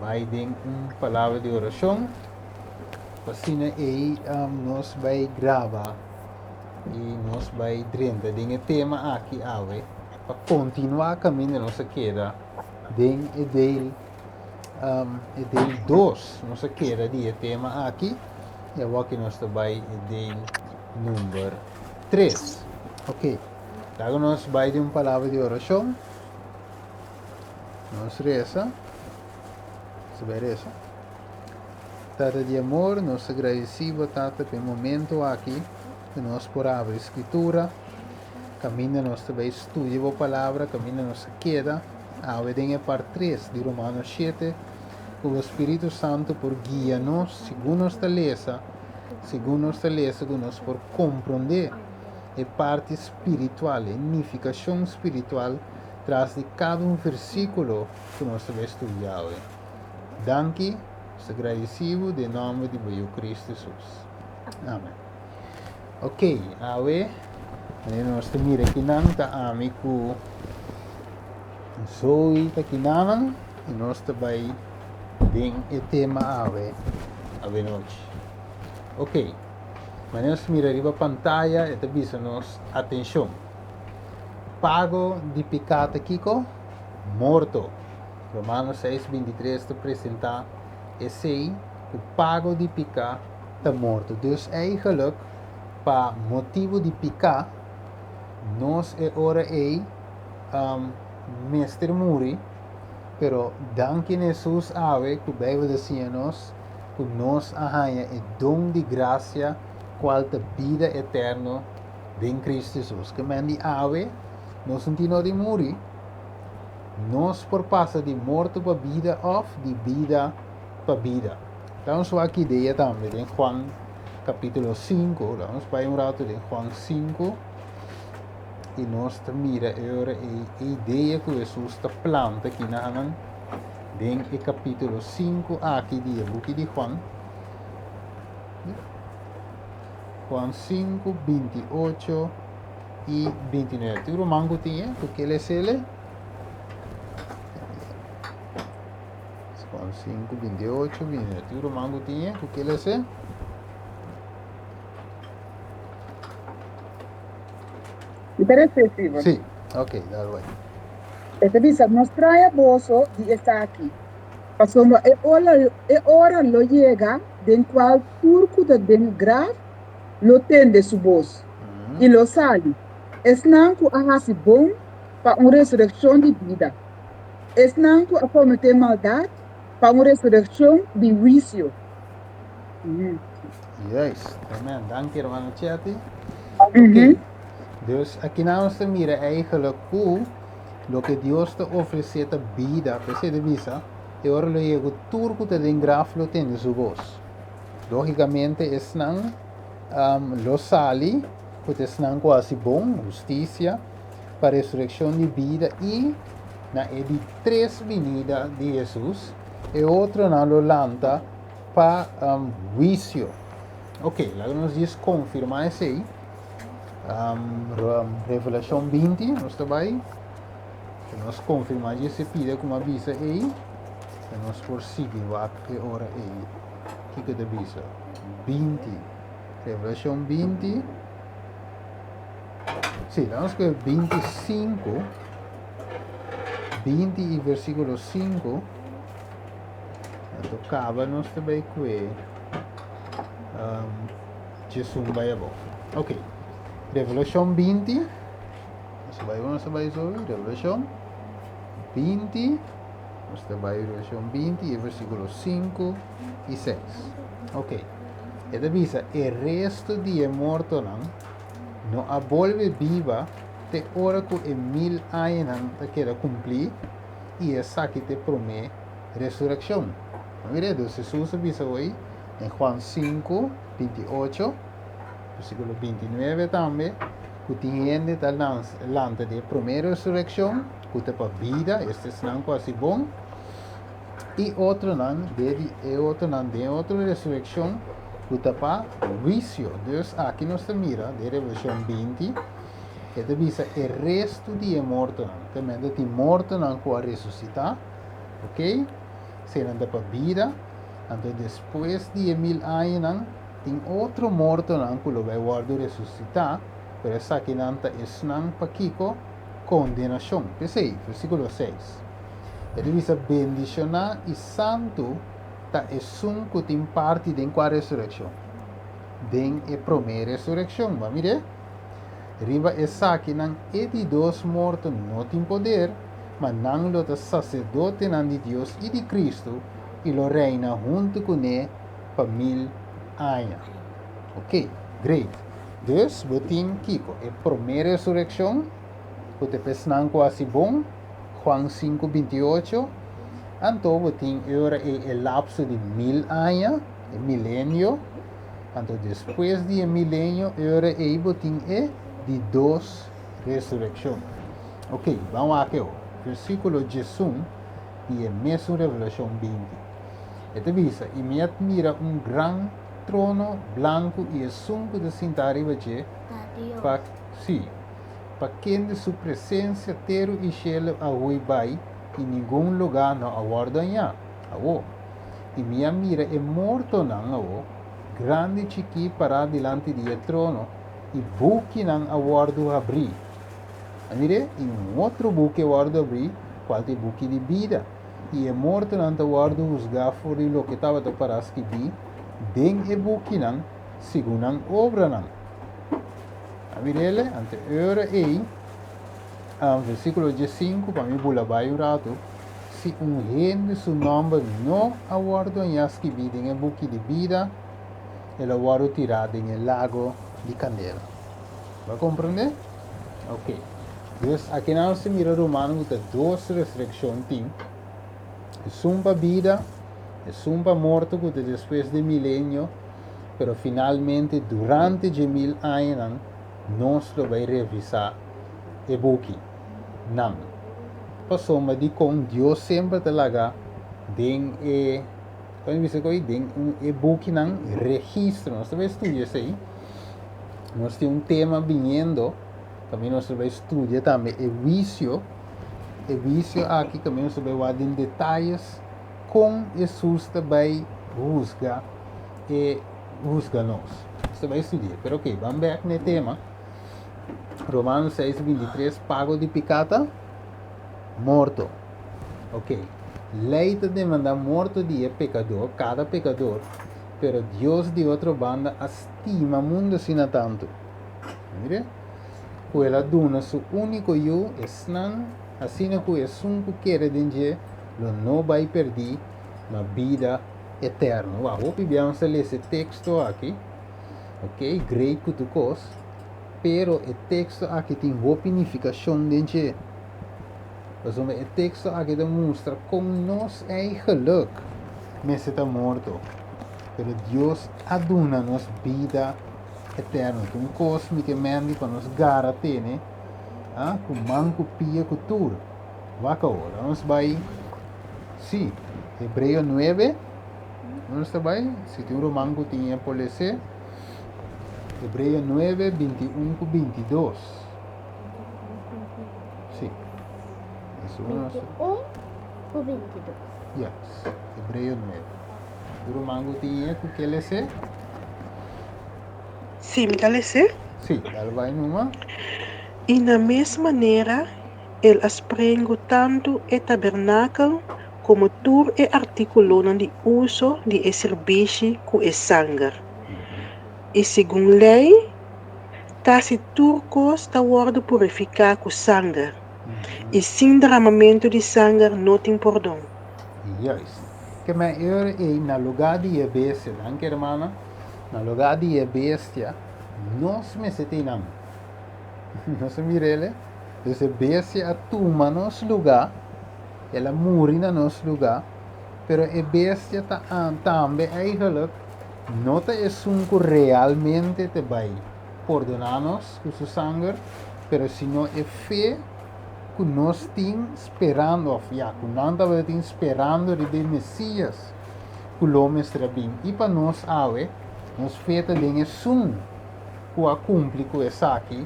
Bai den un palabra di orashon. Pa asina ei nos bai graba i nos bai drenta den e tema aki awe pa kontinuá kaminda nos a keda den e deel e deel dos nos a keda di e tema aki i awor nos ta bai e deel number tres. Ok, laga nos bai den un palabra di orashon. Nos resa. Nos bai resa. Tata di amor, nos ta gradisí bo, Tata, pa e momento aki ku nos por abri Skritura, kaminda nos ta bai studia bo Palabra, kaminda nos ta keda awe den e part tres di Romanos shete, ku bo Spiritu Santu por guia nos segun nos ta lesa, segun nos ta lesa ku nos por komprondé e parti spiritual, e nifikashon spiritual tras di kada un versíkulo ku nos ta bai studia awe. Danki, nos ta gradisí bo den nòmber di bo Yu Kristu Hesus. Amen. Ok, awe manera nos ta mira kinan ta ami ku Zoe ta kinanan i nos ta bai den e tema awe awenochi. Ok, manera nos ta mira riba pantaya e ta bisa nos atenshon. Pago di piká ta kiko? Morto. Romanos seis bintitres ta presentá esei ku pago di piká ta morto. Dus eigenlijk pa motibu di piká nos e ora ei mester muri, pero danki na Hesus awe ku Beibel ta siña nos ku nos a haña e don di grasia kual ta bida eterno den Cristo Hesus. Ke men di awe nos no tin no di muri, nos por pasa di morto pa bida of di bida pa bida. Laga nos wak idea tambe den Juan capítulo 5. Laga nos bai un rato den Juan 5 i nos ta mira e ora e idea ku Hesus ta planta kinanan den e capítulo 5 aki di e buki di Juan. Juan 5, 28 i 29. Tin ruman ku tin e, ku ke lesele? Juan 5, 28, 29. Tin ruman ku tin e, ku ke lese? Mi ta lese, Steven. Sí, ok, dal bai. E ta bisa, No straña boso di esaki, pasobra e ora, e ora lo yega den cual tur cu ta den graf lo tende su bos, i lo sali, esnan cu a haci bon pa un resureccion di bida, esnan cu a comete maldad pa un resureccion di huicio. Amen. Juist, amen. Danki hermano Chetty. Ok, dus aki nos ta mira eigenlijk cu loke Dios ta ofrece ta bida, p'esei ta bisa, E ora lo yega ku tur ku ta den graf lo tende su bos. Lógikamente esnan lo sali ku ta esnan ku hasi bon, hustisia, pa resurekshon di bida i na e di tres binida di Hesus, e otronan lo lanta pa huisio. Ok, laga nos djis konfirmá esei. Revelashon 20, nos ta bai. Si nos konfirmá dje se pida ku m'a bisa ei, ta nos por sigui wak e ora ei. Kiko ta bisa? 20. Revelashon 20. Sí, la nos kohe 25. 20 i versíkulo 5. Anto kaba nos ta bai kue um, djesun bai abou. Ok. Revelashon 20. Nos ta bai, nos ta bai zoe, Revelashon 20, nos ta bai Revelashon 20 e versíkulo 5 i 6. Ok, e ta bisa, e resto di e mortonan no a bolbe biba te ora ku e mil añanan ta keda kumplí, i esaki ta e promé resurekshon. Mira, dus Hesus a bisa hoy den Juan 5, 28, Versíkulo 29 tambe, ku tin hende ta lanta di e promé resurekshon, ku ta pa bida, esta esnan ku hasi bon, i otronan de di e otronan den otro resurekshon ku ta pa huisio. Dus aki nos ta mira den Revelashon 20, e ta bisa e restu di e mortonan. Te mende tin mortonan ku a resusitá, ok? Eseinan ta pa bida. Anto despues di e 1000 añanan tin otro mortonan ku lo bai wòrdu resusitá, pero esakinan ta esnan pa kiko? Kondenashon. P'esei, versíkulo 6, e ta bisa, Bendishoná i santu ta esun ku tin parti den kua resurekshon? Den e promé resurekshon. Bo a mir'é? Riba esakinan e di dos morto no tin poder, ma nan lo ta saserdotenan di Dios i di Kristu i lo reina huntu kuné pa 1000 aña. Ok, great. Dus bo tin kiko? E promé resurekshon, ku ta pa esnan ku hasi bon, Juan 5, 28. Anto bo tin e ora ei e lapso di 1000 aña, e milenio. Anto despues di e milenio, e ora ei bo tin e di dos resurekshon. Ok, ban wak e versíkulo 11 di e mesun Revelashon 20. E ta bisa, I mi a mira un gran trono blanku i esun ku ta sintá riba dje, pa, sí, pa kende su presensia teru i shelu a hui bai i ningun lugá no a wòrdu hañá. Awó, i mi a mira e mortonan, awó, grandi i chikí pará dilanti di e trono, i bukinan a wòrdu habrí. A mir'é, i un otro buki a wòrdu habrí, kual ta e buki di bida. I e mortonan ta wòrdu husgá for di loke tabata pará skibí den e bukinan segun nan obranan. A mir'é, anto e ora ei, versíkulo 15, pa mi bula bai un ratu, Si un hende su nòmber no a wòrdu hañá skibí den e buki di bida, el a wòrdu tirá den e lago di kandela. Bo a komprendé? Ok. Dus akinan nos ta mira rumannan ku ta dos resurekshon tin, esun pa bida, esun pa morto ku ta despues di milenio, pero finalmente durante dje 1000 añanan nos lo bai revisá e buki nan. Pasobra dikon Dios semper ta laga den e, kon mi bisa ku den e bukinan registro. Nos ta bai studia esei. Nos tin un tema biniendo, kaminda nos ta bai studia tambe e huisio. E huisio aki kaminda nos ta bai wak den detayes kon Hesus ta bai husga e husga nos. Nos ta bai studia. Pero ok, ban bek na e tema. Romanos 6, 23, pago di piká ta morto. Ok, lei ta demandá morto di e pekador, kada pekador, pero Dios di otro banda a stima mundu asina tantu, mire, ku el a duna su úniko Yu, esnan asina ku esun ku kere den dje lo no bai pèrdí, ma bida eterno. Wou, hopi bia nos ta lesa e teksto aki. Ok, great ku tur kos, pero e teksto aki tin hopi nifikashon den dje. Pasobra e teksto aki ta mustra kon nos eigenlijk mester ta morto, pero Dios a duna nos bida eterno. Ta un kos mi ke mendi pa nos gara tene, ah, ku man ku pia ku tur. Wak awor, nos bai, sí, Hebreo 9. Nos ta bai, si tin un ruman ku tin e por les'é. Hebreo 9, 21 ku 22. Sí. Eso nos... 21 ku 22. Yes, Hebreo 9. Un ruman ku tin e ku ke les'é? Sí, mi ta les'é. Sí, dal bai numa. I na mes manera el a sprengu tantu e tabernakel komo tur e artíkulonan di uso di e sirbishi ku e sanger. I segun lei, kasi tur kos ta wòrdu purifiká ku sanger, i sin dramamentu di sanger no tin pordon. Juist. Ke men e ora ei na lugá di e bestia, danki hermana, na lugá di e bestia, nos mester tin nan. Nos a mira el, dus e bestia a tuma nos lugá, el a muri na nos lugá, pero e bestia ta tambe eigenlijk no ta esun ku realmente te bai pordoná nos ku su sanger, pero sino e fe ku nos tin sperando, òf ya, ku nan tabata tin sperando riba e Mesías ku lo mester a bin. I pa nos awe, nos fe ta den esun ku a kumpli ku esaki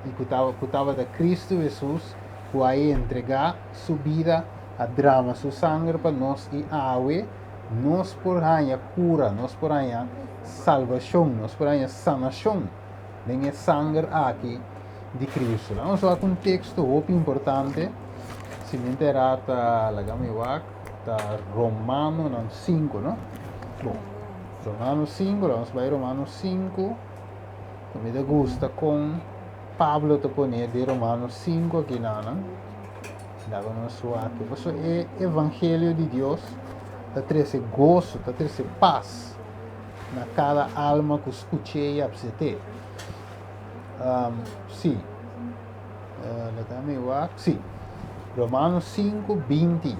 i ku tabata Kristu Hesus ku a entregá su bida a drama su sanger pa nos i awe nos por haña kura, nos por haña salbashon, nos por haña sanashon den e sanger aki di Cristo. Laga nos wak un teksto hopi importante, si mi entera ta, laga mi wak, ta Romanonan 5, no? Bon, Romano 5, laga nos bai Romano 5, ku mi ta gusta kon Pablo ta pone den Romano 5 aki nan. Laga nos wak. Pasobra e evangelio di Dios ta trese goso, ta trese pas na kada alma ku skuch'é i apset'é. Um, sí. Laga mi wak. Sí. Romanos 5, 20.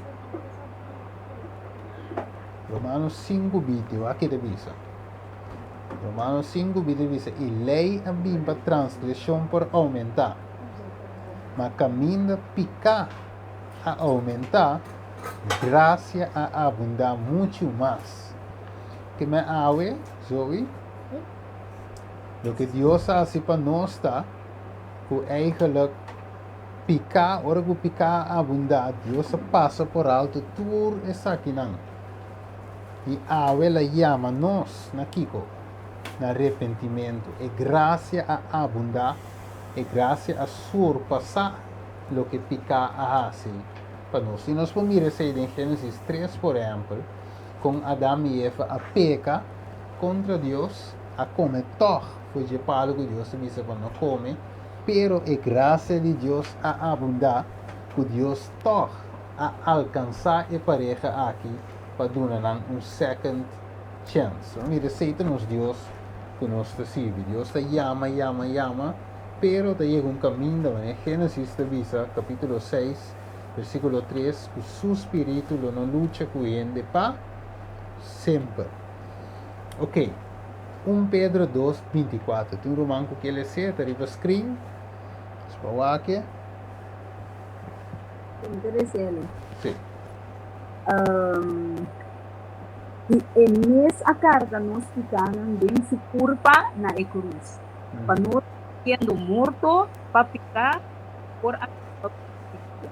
Romanos 5, 20. Wak ke ta bisa. Romanos 5, 20 bisa, I lei a bin pa transgreshon por oumentá. Ma kaminda piká a oumentá, grasia a abundá muchu mas. Ke men awe, Zoe? Loke Dios a hasi pa nos ta ku eigenlijk piká, ora ku piká a abundá, Dios a pasa por alto tur esakinan. I awe el a yama nos na kiko? Na repentimentu. E grasia a abundá, e grasia a surpasá loke piká a hasi pa nos. I nos por mira esei den Génesis tres, por ehèmpel, kon Adam i Eva a peka kontra Dios, a kome tòg for dje palu ku Dios a bisa pa no kome, pero e grasia di Dios a abundá, ku Dios tòg a alkansá e pareha aki pa duna nan un second chance. Bo mira, esei ta nos Dios ku nos ta sirbi. Dios ta yama, yama, yama, pero ta yega un kaminda, manera Génesis ta bisa, kapítulo seis, versíkulo tres, ku su spiritu lo no lucha ku hende pa semper. Ok, 1 Pedro 2, 24. Tin un ruman ku ke les'é, ta riba screen. Nos por wak e. Tin ke les'é. Sí. Um, i e mes a karga nos pikánan den su kurpa na e krus, pa nos, siendo morto pa piká, por a biba pa hustisia.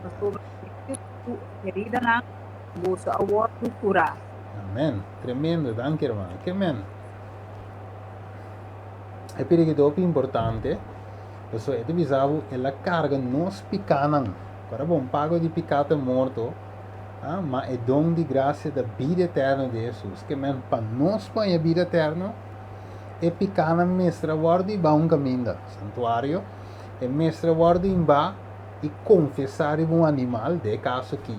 Pasobra medio di su heridanan boso a wòrdu kurá. Amen. Tremendo. Danki, hermano. Ke men. E pidi ki ta hopi importante. Pasobra e ta bisa bo, el a karga nos pikánan. Ora bon, pago di piká ta morto, ah, ma e don di grasia ta bida eterno di Hesus. Ke men, pa nos por haña bida eterno, e pikánan mester a wòrdu hibá un kaminda, santuario, e mester a wòrdu hibá i konfesá riba un animal, den e kaso aki,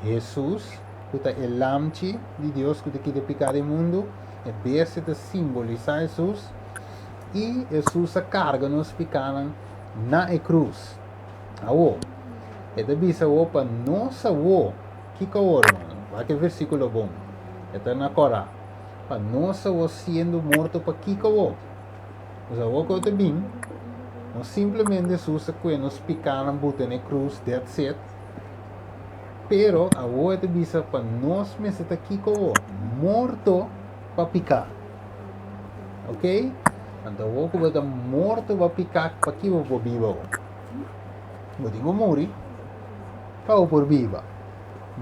Hesus, ku ta e Lamchi di Dios ku ta kita piká di mundu, e bestia ta simbolisá Hesus, i Hesus a karga nos pikánan na e krus. Awor, e ta bisa awor pa nos awor, kiko awor, hermano? Wak e versíkulo bon. E ta na kòrá. Pa nos awor siendo morto pa kiko awor? Pues awor ku ta bin, no simplemente Hesus a kue nos pikánan buta na e krus, that's it. Pero awor e ta bisa pa nos mester ta kiko awor? Morto pa piká. Ok? Anto awor ku bo ta morto pa piká, pa ki bo por biba awor? Bo tin ku muri pa bo por biba.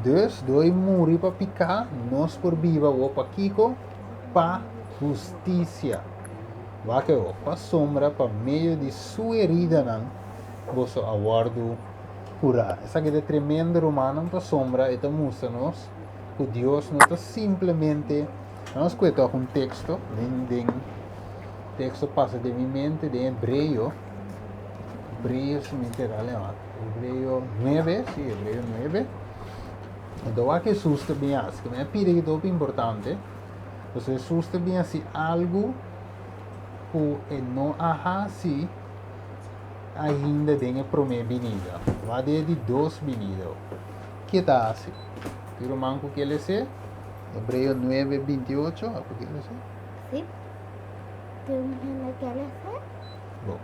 Dus, dor di muri pa piká, nos por biba awor pa kiko? Pa hustisia. Wak awor, pasobra pa medio di su heridanan boso a wòrdu kurá. Esaki ta tremendo, rumannan, pasobra e ta mustra nos ku Dios no ta simplemente. Nos kue tòg un teksto den den teksto pasa den mi mente den Hebreo. Hebreo si mi entera lema. Hebreo 9, si Hebreo 9. Anto wak Hesus ta bin hasi, ke mi a pidi ki ta hopi importante. Pasobra Hesus ta bin hasi algu ku e no a hasi ainda den e promé binida. Wak den e di dos binida. Ke ta hasi? Tin ruman ku ke lese? Hebreo 9, 28, apo ke lese? Sí. Tin hende ke lese? Bo.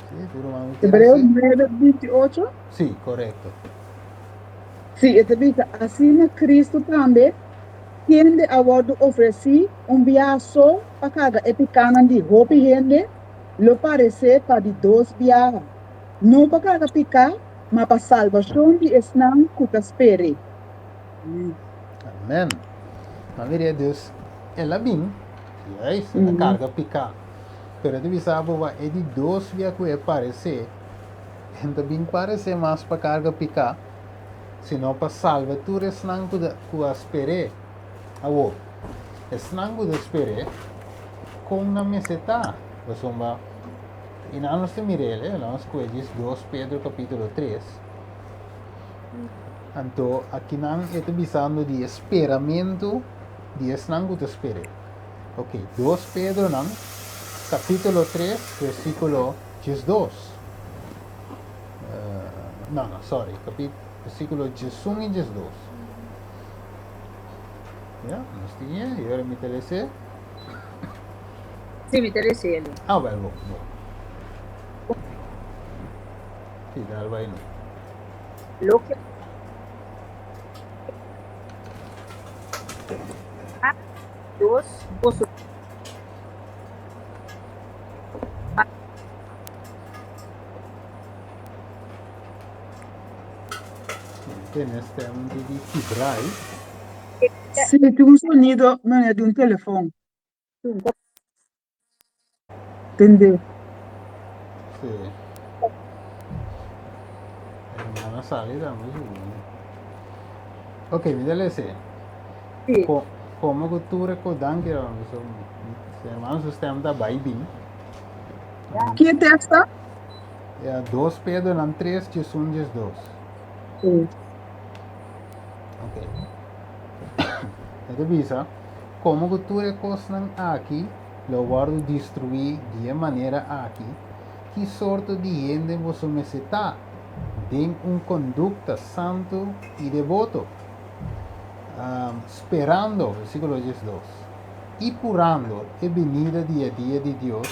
Sí, tin ruman ku ke Hebreo lese? 9, 28? Sí, korekto. Sí, e ta bisa, Asina Cristo tambe, kende a wòrdu ofresí un biaha so pa karga e pikánan di hopi hende, lo paresé pa di dos biaha, no pa karga piká, ma pa salbashon di esnan ku ta sper'é. Amèn. Amèn. Ma mira, dus el a bin, juist, el a karga piká. Pero e ta bisa bo, e di dos bia ku e paresé, e no ta bin paresé mas pa karga piká, sino pa salba tur esnan ku ta ku a sper'é. Awor, esnan ku ta sper'é, kon nan mester ta? Pasobra i nan nos ta mir'el, e nos kohe djis dos Pedro kapítulo tres. Anto akinan e ta bisando di e speramentu di esnan ku ta sper'é. Ok, dos Pedronan kapítulo tres versíkulo 12. No, no, sorry, versíkulo 11 i 12. Ya, nos tin e, i ora mi ta les'é. Sí, mi ta les'é. Ah, wel, bon, bon. Sí, dal bai no. Loke Dios boso Tene stem di di kibrai. Sí, tin un sonido manera di un telefon. Tende. Sí. Hermana sali tambe seguro. Ok, mi ta lese. Sí. Ko, como ku tur e kodan ki so, hermano su stem ta bai bin. Ki tekst ta? Ja, 2 Pedro nan 3, 11, 12. Sí. Ok. E ta bisa, Komo ku tur e kosnan aki lo wòrdu destruí di e manera aki, ki sorto di hende boso mester ta den un kondukta santu i deboto? Sperando, versíkulo 12, i purando e binida di e dia di Dios,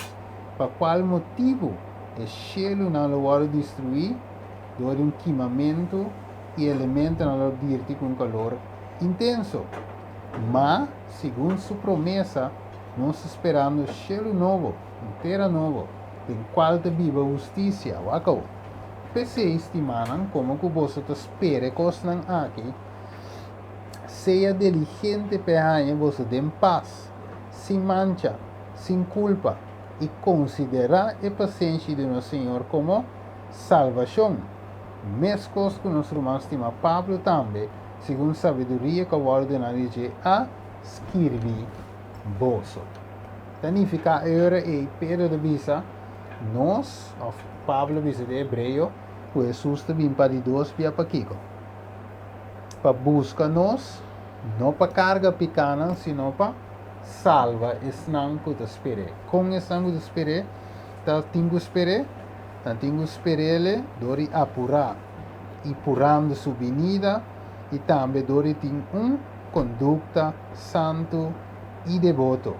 pa kual motibu e shelunan lo wòrdu destruí dor di un kimamentu i e elementonan lo dirti ku un kalor intenso. Ma, segun su promesa, nos ta sperando shelu nobo, un tera nobo, den kual ta biba hustisia. Wak awor. P'esei, stimanan, komo ku boso ta spera e kosnan aki, sea diligente p'e haña boso den pas, sin mancha, sin kulpa, i konsiderá e pasenshi di nos Señor komo salbashon, meskos ku nos ruman stimá Pablo tambe, Segun sabiduria ku a wòrdu duná di dje a skirbi boso. Ta nifiká e ora ei Pedro ta bisa nos, òf Pablo bisa den hebreo, ku Hesus ta bin pa di dos bia pa kiko? Pa buska nos, no pa karga pikánan, sino pa salba esnan ku ta sper'é. Kon esnan ku ta sper'é ta tin ku sper'é? Nan tin ku sper'é dor di apurá. I purando su binida i tambe dor di tin un kondukta santu i deboto.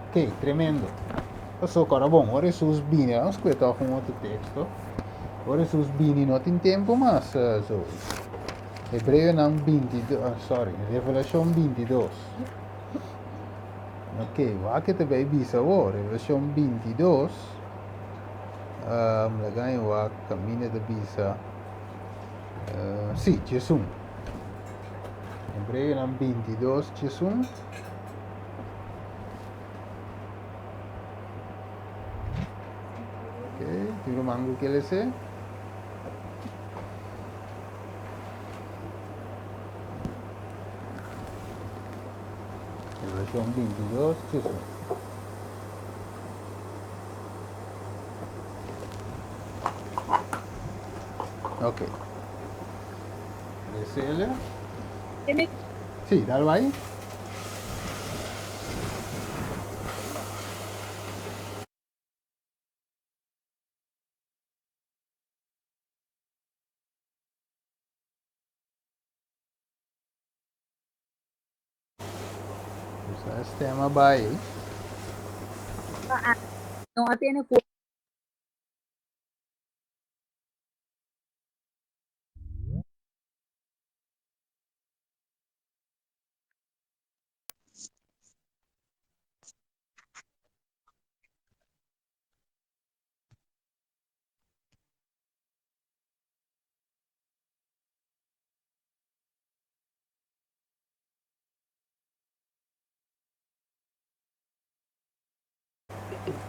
Ok, tremendo. Paso kora bon, ora Hesus bini, vamos kue tòg un otro teksto. Ora Hesus bini no tin tempu mas, Zoe. Hebreonan 22, sorry, Revelashon 22. Ok, wak e ta bai bisa awor, Revelashon 22. Um, laga mi wak kaminda ta bisa. Uh, sí, 11. Hebreonan 22, 11. Ok, tin ruman ku kier lese? Revelacion 22, 11. Ok. Lesele. Sí, dale ahí. Usa stema bai. No a tene ku.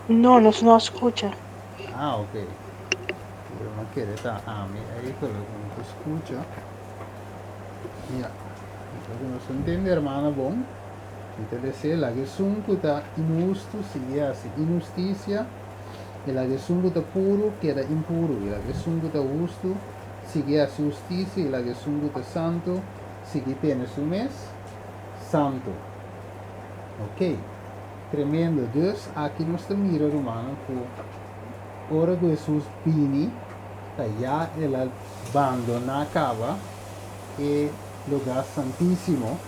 No, nos no a skucha. Ah, ok. Pero mi a kere ta ami eigenlijk ku no ta skucha. Ya. Entonces nos a ntende hermana bon. Mi ta desea laga esun ku ta inhustu sigui hasi inhustisia, i laga esun ku ta puru keda impuru, i laga esun ku ta hustu sigui hasi hustisia, i laga esun ku ta santu sigui tene su mes santu. Ok. Tremendo. Dus aki nos ta mira, rumannan, ku ora ku Hesus bini, ta ya el a bandoná kaba e lugá santísimo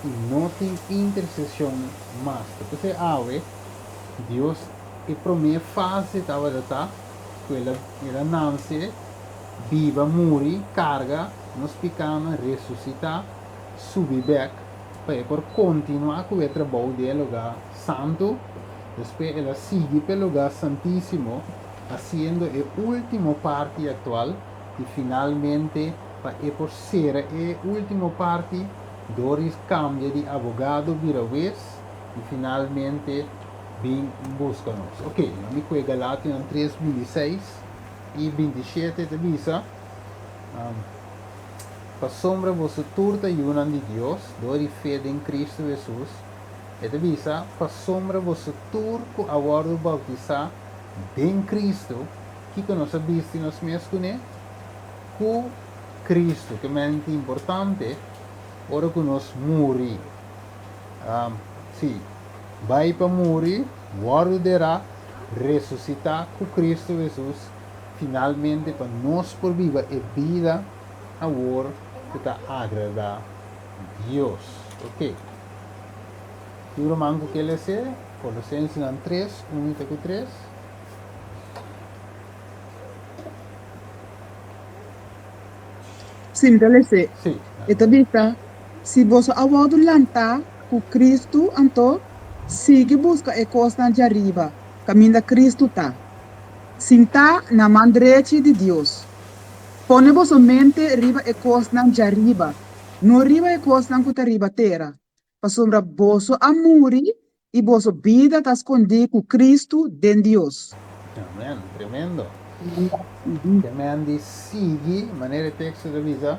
i no tin interseshon mas. Ta p'esei awe Dios e promé fase tabata ta ku el a el a nanse, biba, muri, karga nos pikánan, resusitá, subi bèk pa e por kontinuá ku e trabou di e lugá santu. Despues el a sigui pa e lugá santísimo, hasiendo e último parti aktual i finalmente pa e por sera e último parti, Doris kambia di abogado bira wes i finalmente bin buska nos. Ok, nan mi kue Galationan 3, 26 i 27 ta bisa, Pasobra boso tur ta yunan di Dios dor di fe den Kristu Hesus, e ta bisa, pasobra boso tur ku a wòrdu boutisá den Kristu, kiko nos a bisti nos mes kuné? Ku Kristu. Ke mente importante ora ku nos muri. Sí, bai pa muri, wòrdu derá, resusitá ku Kristu Hesus, finalmente pa nos por biba e bida awor ku ta agradá Dios. Ok. Tin ruman ku ke les'é? Kolosensenan 3, 1 te ku 3. Sí, mi ta les'é. Sí. E ta bisa, Si boso a wòrdu lantá ku Kristu, anto sigui buska e kosnan djariba, kaminda Kristu ta, sintá na man drechi di Dios. Pone boso mente riba e kosnan djariba, no riba e kosnan ku ta riba tera, pasobra boso a muri i boso bida ta skondí ku Kristu den Dios. Amen, tremendo. Tremendo di sigui, manera e teksto ta bisa,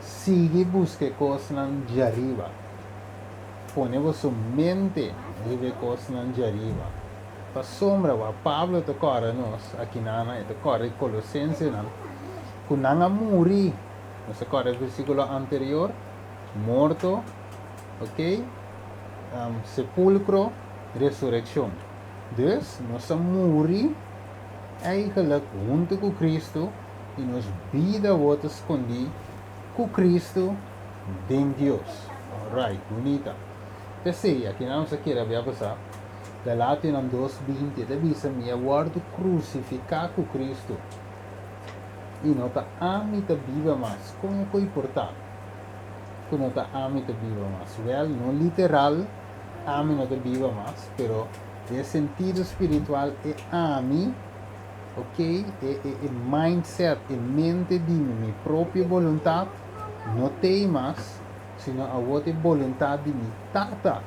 sigui buska e kosnan djariba. Pone boso mente riba e kosnan djariba. Pasobra wak Pablo ta kòrda nos akinana, e ta kòrda e kolosensenan ku nan a muri. Nos a kòrda e versíkulo anterior, morto, ok, sepulcro, resureccion. Dus, nos a muri eigenlijk hunto cu Cristo y nos bida awor ta scondi cu Cristo den Dios. Alright, bunita. P'esey, aki nan nos a kere habia pasa, Galationan 2, 20 ta bisa, Mi a wordo crucifica cu Cristo, y no ta ami ta biba mas. Con e coy por ta? Ku no ta ami ta biba mas. Wèl, no literal ami no ta biba mas, pero den sentido spiritual e ami, ok, e e e mindset, e mente di mi, mi propio boluntat no t'ei mas, sino awor ta e boluntat di mi Tata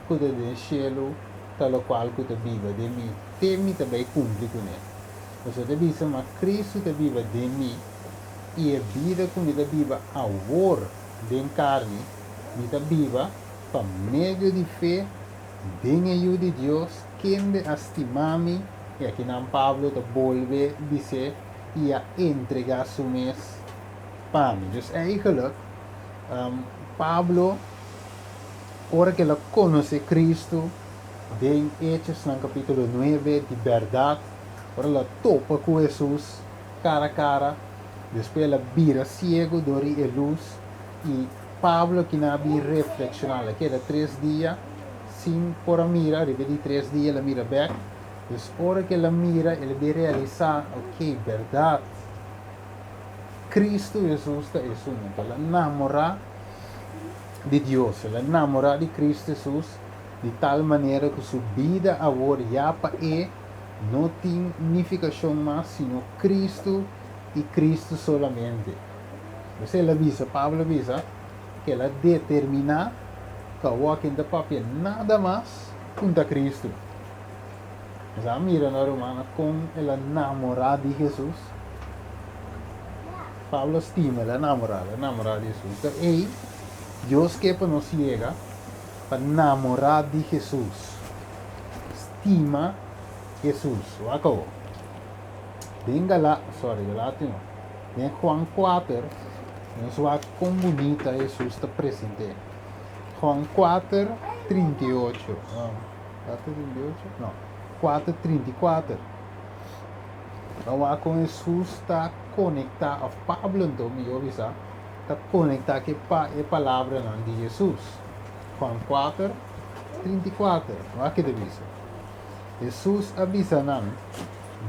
ku ta den shelu ta lokual ku ta biba den mi, te mi ta bai kumpli kuné. Pasobra ta bisa ma Kristu ta biba den mi. I e bida ku mi ta biba awor den karni, mi ta biba pa medio di fe den e Yu di Dios, kende a stima mi, i akinan Pablo ta bolbe bis'é, i a entregá su mes pa mi. Dus eigenlijk, Pablo, ora ku el a konosé Kristu den Hechosnan kapítulo nuebe, di bèrdat, ora el a topa ku Hesus, Cara cara, despues el a bira ciego dor di e luz y Pablo kina a bin reflexiona, el a keda tres dia sin por a mira, riba di tres dia el a mira bek, dus ora cu el a mira el a bin realisa, ok, berdad Cristo Jesus ta esun, anto el a namora di Dios, el a namora di Cristo Jesus di tal manera cu su bida awor ya pa e No tin nifikashon mas sino Kristu i Kristu solamente. P'esei el a bisa, Pablo a bisa, ku el a determiná ku awor ken ta papia nada mas ku ta Kristu. Nos a mira na rumannan kon el a namorá di Hesus. Pablo a stima, el a namorá, el a namorá di Hesus. Ta ei Dios ke pa nos yega, pa namorá di Hesus. Stima Hesus. Wak awor. Den Gala, sorry, Galatio no. Den Juan 4, nos wak kon bunita Hesus ta present'é. Juan 4, 38. 4, 38? No. 4, 34. Nos wak kon Hesus ta konektá, òf Pablo anto, mihó bisa, ta konektá ku e palabranan di Hesus. Juan 4, 34. Wak ke ta bisa. Hesus a bisa nan,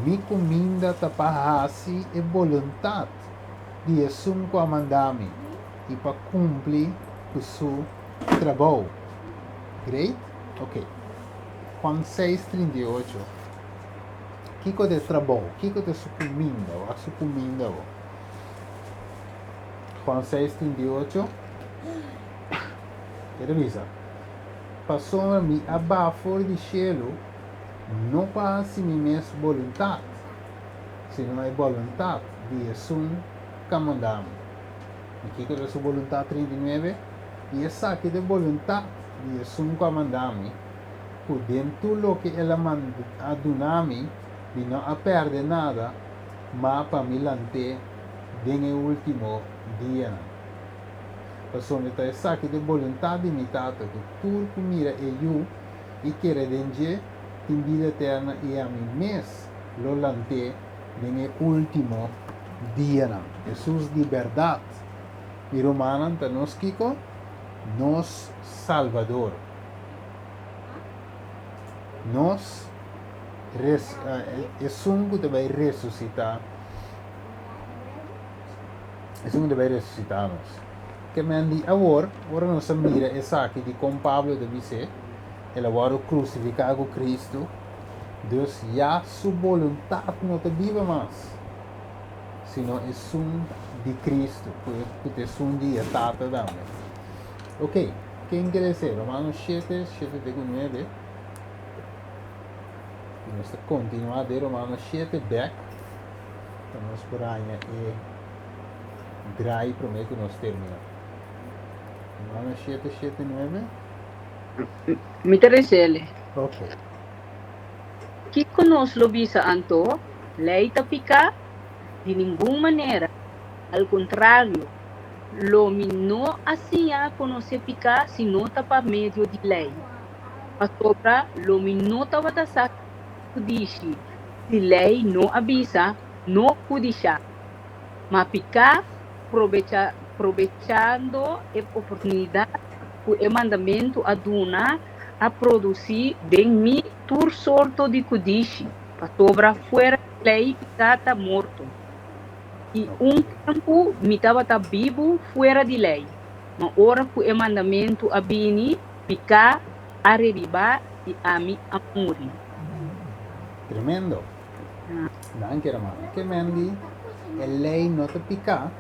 Mi kuminda ta pa hasi e boluntat di esun ku a manda mi i pa kumpli ku su trabou. Great? Ok. Juan 6, 38. Kiko ta e trabou? Kiko ta su kuminda? Wak su kuminda bo. Juan 6, 38. E ta bisa, Pasobra mi a baha for di shelu no pa hasi mi mes boluntat, sino e boluntat di esun ku a manda mi. I kiko ta su boluntat? 39 I esaki ta e boluntat di esun ku a manda mi, ku den tur loke el a duna mi, mi no a pèrdè nada, ma pa mi lant'é den e último dianan. Pasobra ta esaki ta e boluntat di mi Tata, ku tur ku mira e Yu i kere den dje, tin bida eterna i ami mes lo lant'é den e último dianan. Hesus di bèrdat, mi rumannan, ta nos kiko? Nos Salbador. Nos res, esun ku ta bai resusitá, esun ku ta bai resusitá nos. Ke men di awor, ora nos a mira esaki di kon Pablo ta bis'é, el a wòrdu krusifiká ku Kristu, dus ya su boluntat no ta biba mas, sino esun di Kristu, ku ta esun di e Tata tambe. Ok, ken ke lesa? Romanos 7, 7 te ku 9. I nos ta kontinuá den Romanos 7 bèk, pa nos por haña e draai promé ku nos terminá. Romanos 7, 7, 9. Mi ta resele. Ok. Kiko nos lo bisa anto? Lei ta piká? Di ningun manera! Al kontrario, lo mi no a siña konosé piká si no ta pa medio di lei. Pasobra lo mi no tabata sa kudishi si lei no a bisa, No kudishá. Ma piká, probechando e oportunidat ku e mandamentu a duna, a produsí den mi tur sorto di kudishi, pasobra fuera di lei piká ta morto. I un tempu mi tabata bibu fuera di lei, ma ora ku e mandamentu a bini, piká a rebibá i ami a muri. Tremendo. Danki hermano. Ke men di e lei no ta piká,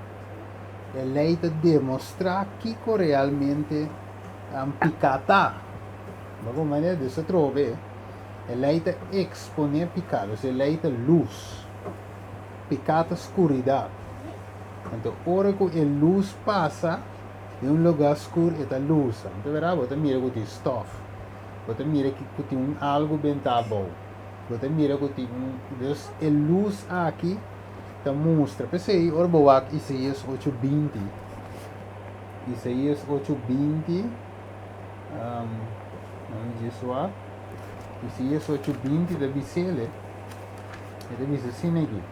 e lei ta demostrá kiko realmente piká ta. Bo comprende? Dus atrobe e lei ta eksponé piká, dus e lei ta lus. Piká ta skuridat. Anto ora ku e lus pasa den un lugá skur e ta lusa. Anto wera bo ta mira ku tin stòf, bo ta mira ku tin un algu bentá abou. Bo ta mira ku tin un Dus e lus aki ta mustra. P'esei ora bo wak Isaías ocho binti, Isaías ocho binti, um, nan djis wak. Isaías ocho binti ta bis'el, e ta bisa asina aki,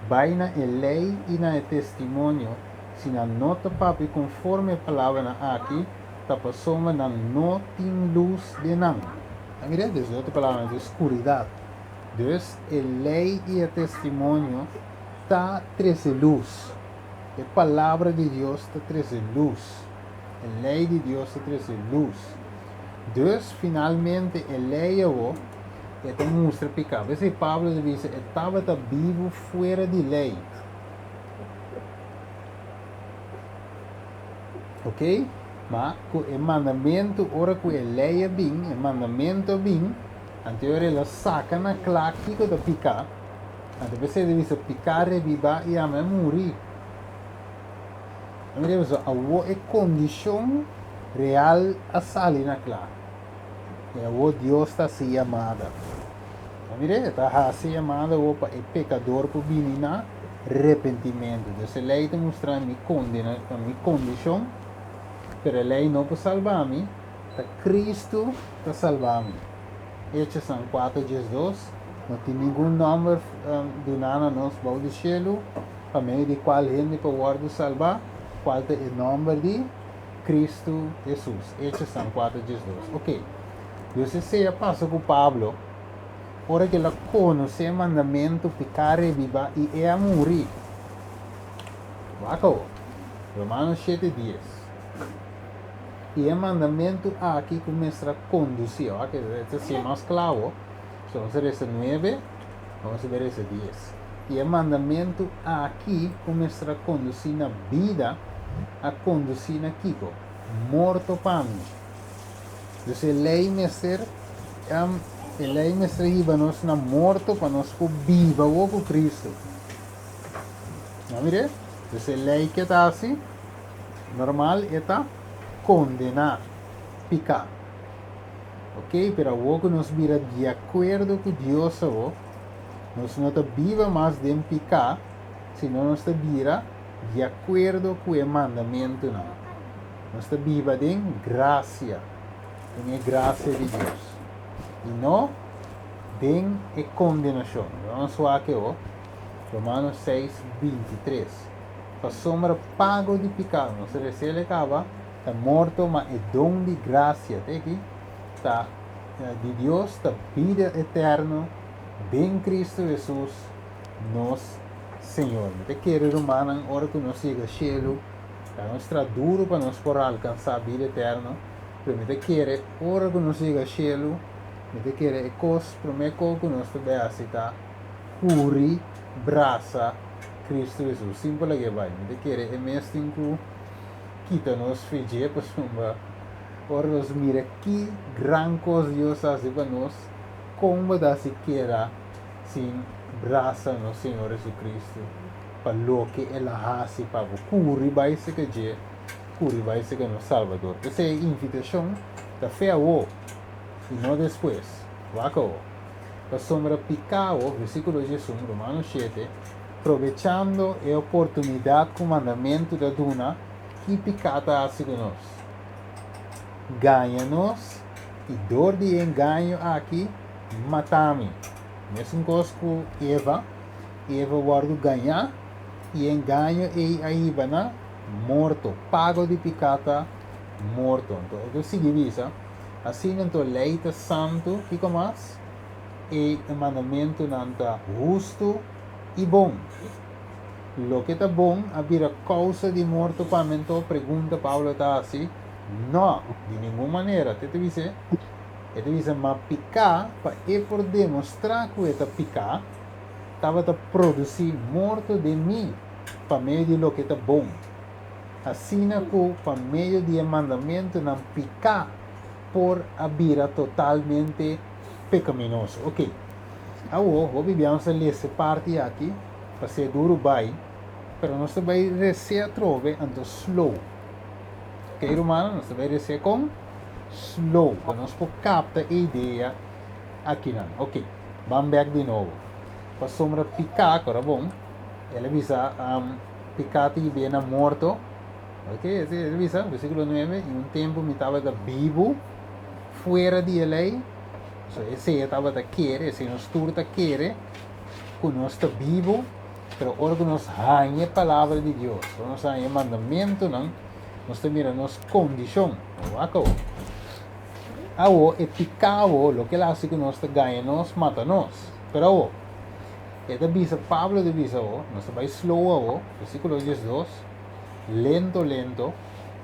Bai na e lei i na e testimonio, si nan no ta papia konforme e palabranan aki, ta pasobra nan no tin lus den nan. A mira, dus den otro palabra, nan tin skuridat. Dus e lei i e testimonio ta trese lus. E palabra di Dios ta trese lus. E lei di Dios ta trese lus. Dus finalmente e lei awo e ta mustra piká. P'esei Pablo ta bisa e tabata bibu fuera di lei. Ok? Ma ku e mandamentu, ora ku e lei a bin, e mandamentu a bin, Anto e ora el a saka na kla kiko ta piká. Anto p'esei ta bisa piká rebibá i ami a muri. A mira pasobra awor e kondishon real a sali na kla. I awor Dios ta hasi yamada. A mira, e ta hasi yamada awor pa e pekador por bini na repentimentu. Dus e lei ta mustra mi kondena, mi kondishon, pero e lei no por salba mi, ta Kristu ta salba mi. Hechosnan 4, 12, No tin ningun nòmber duná na nos bou di shelu pa medio di kual hende por wòrdu salbá, kual ta e nòmber di Kristu Hesus. Hechosnan 4, 12. Oke, Dios esei a pasa ku Pablo ora ku el a konosé e mandamentu piká rebibá i e a muri. Wak awor, Romanos 7, 10. I e mandamentu aki ku mester a kondusí, wak, e ta siña mas kla awor. So nos a resa nuebe, nos a bai resa dies. I e mandamentu aki ku mester a kondusí na bida, a kondusí na kiko? Morto pa mi. Dus e lei mester, e lei mester hiba nos na morto pa nos por biba awor ku Kristu. No mir'é? Dus e lei ke ta hasi? Normal e ta kondená piká. Ok, pero awor ku nos bira di akuerdo ku Dios awor, nos no ta biba mas den piká, sino nos ta bira di akuerdo ku e mandamentunan. Nos ta biba den grasia, den e grasia di Dios, i no den e kondenashon. Nos wak awor Romanos 6, 23. Pasobra pago di piká, nos a resel e kaba, Ta morto, ma e don di gracia, te aki, ta di Dios ta bida eterno den Cristo Jesus nos Señor. Mi ta kere, rumannan, ora cu nos yega cielo, ta nos tra duro pa nos por alcansa bida eterno, pero mi ta kere ora cu nos yega cielo, mi ta kere e cos, prome cos cu nos ta bay haci ta curi brasa Cristo Jesus. Simpel lag'e bay. Mi ta kere e mes tin cu kita nos fe dje pasobra ora nos mira ki gran kos Dios a hasi pa nos, kon bo ta hasi keda sin brasa nos Señor Jesucristo pa loke El a hasi pa bo? Kuri bai seka dje, kuri bai seka nos Salbador. P'esei e invitashon ta fe awo i no despues. Wak awo. Pasobra piká awo, versíkulo 11, Romanos 7, Probechando e oportunidat ku mandamentu ta duna, ki piká ta hasi ku nos? Gaña nos, i dor di e engaño aki, mata mi. Mesun kos ku Eva, Eva wòrdu gañá, i e engaño ei a hiba na morto. Pago di piká ta morto. Anto e ta sigui bisa, Asina anto lei ta santu, kiko mas? E mandamentunan ta hustu i bon. Loke ta bon a bira kousa di morto pa mi anto? Pregunta Pablo ta hasi. No, di ningun manera. Te ta bis'é? E ta bisa, Ma piká, pa e por demostrá ku e ta piká, tabata produsí morto den mi pa medio di loke ta bon. Asina ku pa medio di e mandamentunan piká por a bira totalmente pekaminoso. Oke. Awo, hopi bia nos ta lesa e parti aki pa ser duru bai, pero nos ta bai res'é atrobe anto slow. Oke, rumannan, nos ta bai res'é kon? Slow, pa nos por kapta e idea akinan. Oke, ban bèk di nobo. Pasobra piká, kora bon, el a bisa, piká ta hib'é na morto. Oke, el a bisa, versíkulo 9, i un tempu mi tabata bibu fuera di e lei. So esei e tabata kere, esei nos tur ta kere, ku nos ta bibu, pero ora ku nos haña e palabra di Dios, ora nos haña e mandamentunan, nos ta mira nos kondishon. Wak awo. Awo e piká awo, loke el hasi ku nos ta gaña nos, mata nos. Pero awo, e ta bisa, Pablo ta bisa awo, nos ta bai slow awo, versíkulo 12, lento lento,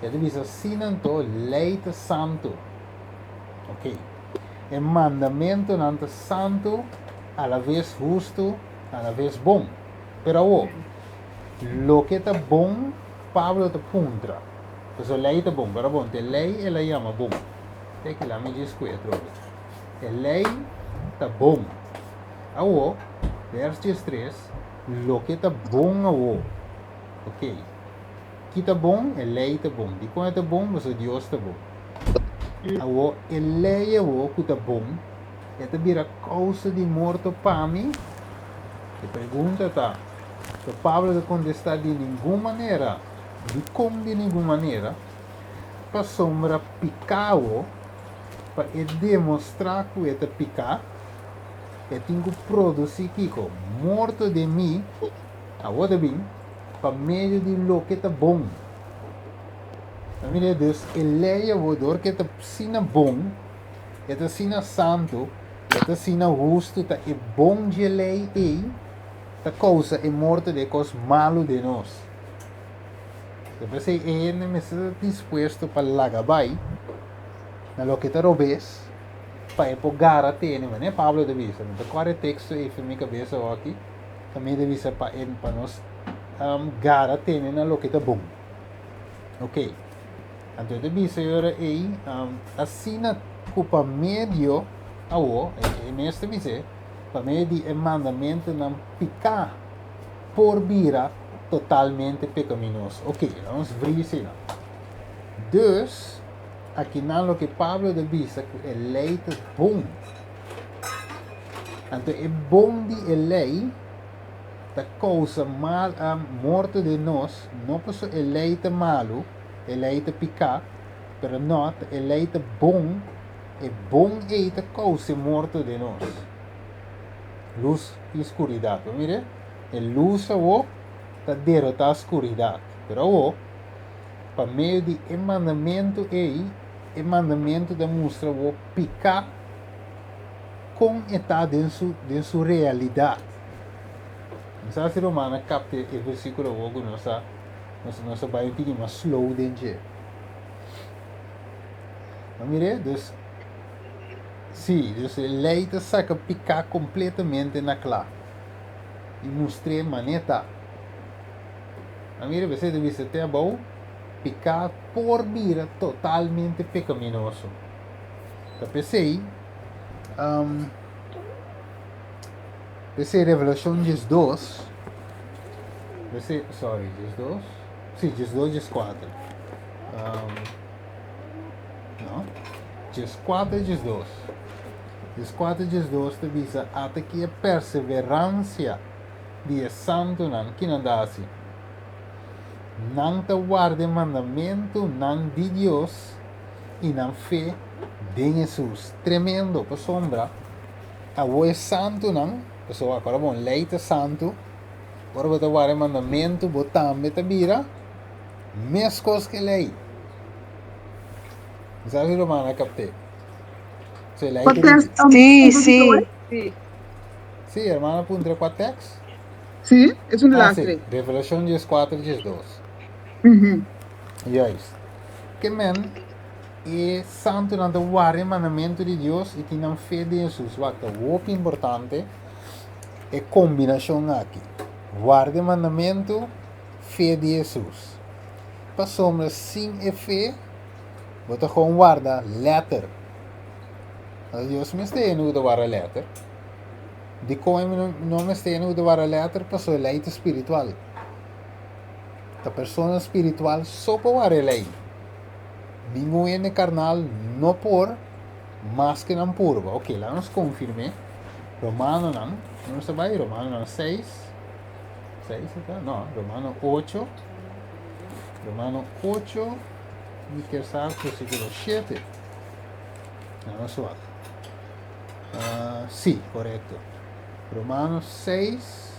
e ta bisa, Asina anto lei ta santu. Ok. E mandamentunan ta santu, alaves hustu, alaves bon. Pero awor, loke ta bon, Pablo ta puntra. Pasobra lei ta bon, pero bon, te lei el a yama bon. Te kila mi djis ku e atrobe. E lei ta bon. Awo, vers 13, loke ta bon awo. Ok. Ki ta bon? E lei ta bon. Dikon e ta bon? Pasobra Dios ta bon. Awo, e lei awo ku ta bon, e ta bira kousa di morto pa mi? E pregunta ta, so Pablo ta kontestá di ningun manera. Dikon di ningun manera? Pasobra piká awo, pa e demostrá ku e ta piká, e tin ku produsí kiko? Morto den mi, awo ta bin, pa medio di loke ta bon. Ta mira, dus e lei awo, dor ku e ta asina bon, e ta asina santu, e ta asina hustu, ta e bon dje lei ei ta kousa e morto di e kos malu den nos. Ta p'esei e hende mester ta dispuesto pa laga bai na loke ta robes pa e por gara tene. Manera Pablo ta bisa, mi ta kòrda e teksto ei for mi kabesa awor-aki, tambe ta bisa pa e pa nos gara tene na loke ta bon. Ok, anto e ta bisa e ora ei, asina ku pa medio, awor, e mes ta bis'é, pa medio di e mandamentunan piká por bira totalmente pekaminoso. Ok, nos vris einan. Dus, akinan loke Pablo ta bisa ku e lei ta bon. Anto e bon di e lei ta kousa mal morto den nos, no pasobra e lei ta malu, e lei ta piká, pero no, ta e lei ta bon, e bon ei ta kousa e morto den nos. Lus i skuridat. Bo mira, e lus awor ta derotá skuridat. Pero awor, pa medio di e mandamentu ei, e mandamentu ta mustra bo piká kon e ta den su den su realidat. Mi sa si ruman a kapta e versíkulo awor ku nos a nos nos a bai un tiki mas slow den dje. Bo mir'é? Dus, sí, dus e lei ta saka piká kompletamente na kla i mustr'é manera ta. A mira, p'esei ta bisa te abou, piká por bira totalmente pekaminoso. Ta p'esei, p'esei Revelashon 12, p'esei, sorry, 12? Sí, 12, 14. No, 14, 12. 14, 12 ta bisa, Ata ki e perseveransia di e santunan, ki nan ta hasi? Nan ta warda e mandamentunan di Dios i nan fe den Hesus. Tremendo! Pasobra awor e santunan, pasobra akora bon, lei ta santu, ora bo ta warda e mandamentu, bo tambe ta bira meskos ku e lei. Mi sa si rumannan a kapt'é. So e lei ta Sí, sí. Sí. Sí, hermana puntra kua tèks? Sí, esun di Ah, las sí, tres. Revelashon 14, 12. Juist. Ke men e santunan ta warda e mandamentu di Dios i tin nan fe den Hesus. Wak, ta hopi importante e kombinashon aki. Warda e mandamentu, fe di Hesus. Pasobra sin e fe, bo ta gewoon warda lèter. Dios mester hende ku ta warda lèter. Dikon e no mester hende ku ta warda lèter? Pasobra e lei ta spiritual. Ta persona spiritual so por warda e lei. Ningun hende karnal no por maske nan purba. Ok, laga nos konfirm'é. Romanonan, nos ta bai Romanonan seis, seis e ta? No, Romano ocho, Romano ocho, mi kier sa versíkulo shete. Laga nos wak. Sí, korekto. Romano seis,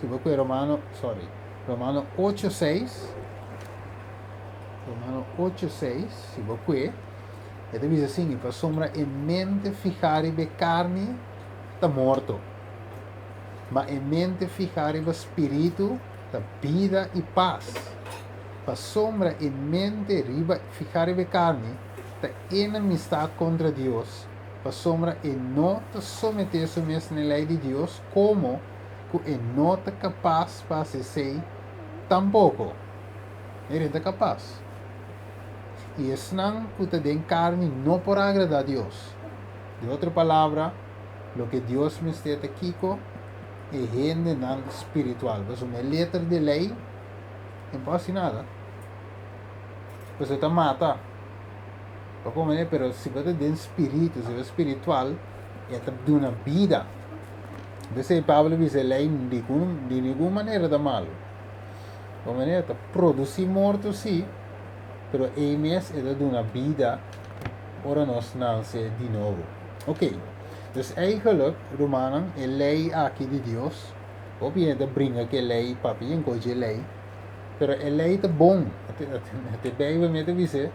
si bo kue Romano, sorry, Romano ocho seis, Romano ocho seis, si bo kue, e ta bisa asin, pasobra e mente fihá riba e karni ta morto, ma e mente fihá riba spiritu ta bida i pas. Pasobra e mente riba fihá riba e karni ta enemistat kontra Dios, pasobra e no ta someté su mes na e lei di Dios, komo ku e no ta kapas pa hasi esei tampoko. Mira, e ta kapas. I esnan ku ta den karni no por agradá Dios. Di otro palabra, Loke Dios mester ta kiko? E hendenan spiritual. Pasobra e letter di lei no por hasi nada. Pasobra ta mata. Pa komprendé? Pero si bo ta den spiritu, si bo ta spiritual, e ta duna bida. P'esei Pablo bisa e lei di ningun manera ta malu. Komprendé? Ta produsí morto sí, pero ei mes e ta duna bida ora nos nanse di nobo. Ok, dus eigenlijk, rumannan, e lei aki di Dios, hopi hende ta bringa ku e lei, papia yen kochi e lei, pero e lei ta bon. E Bijbel mes ta bisa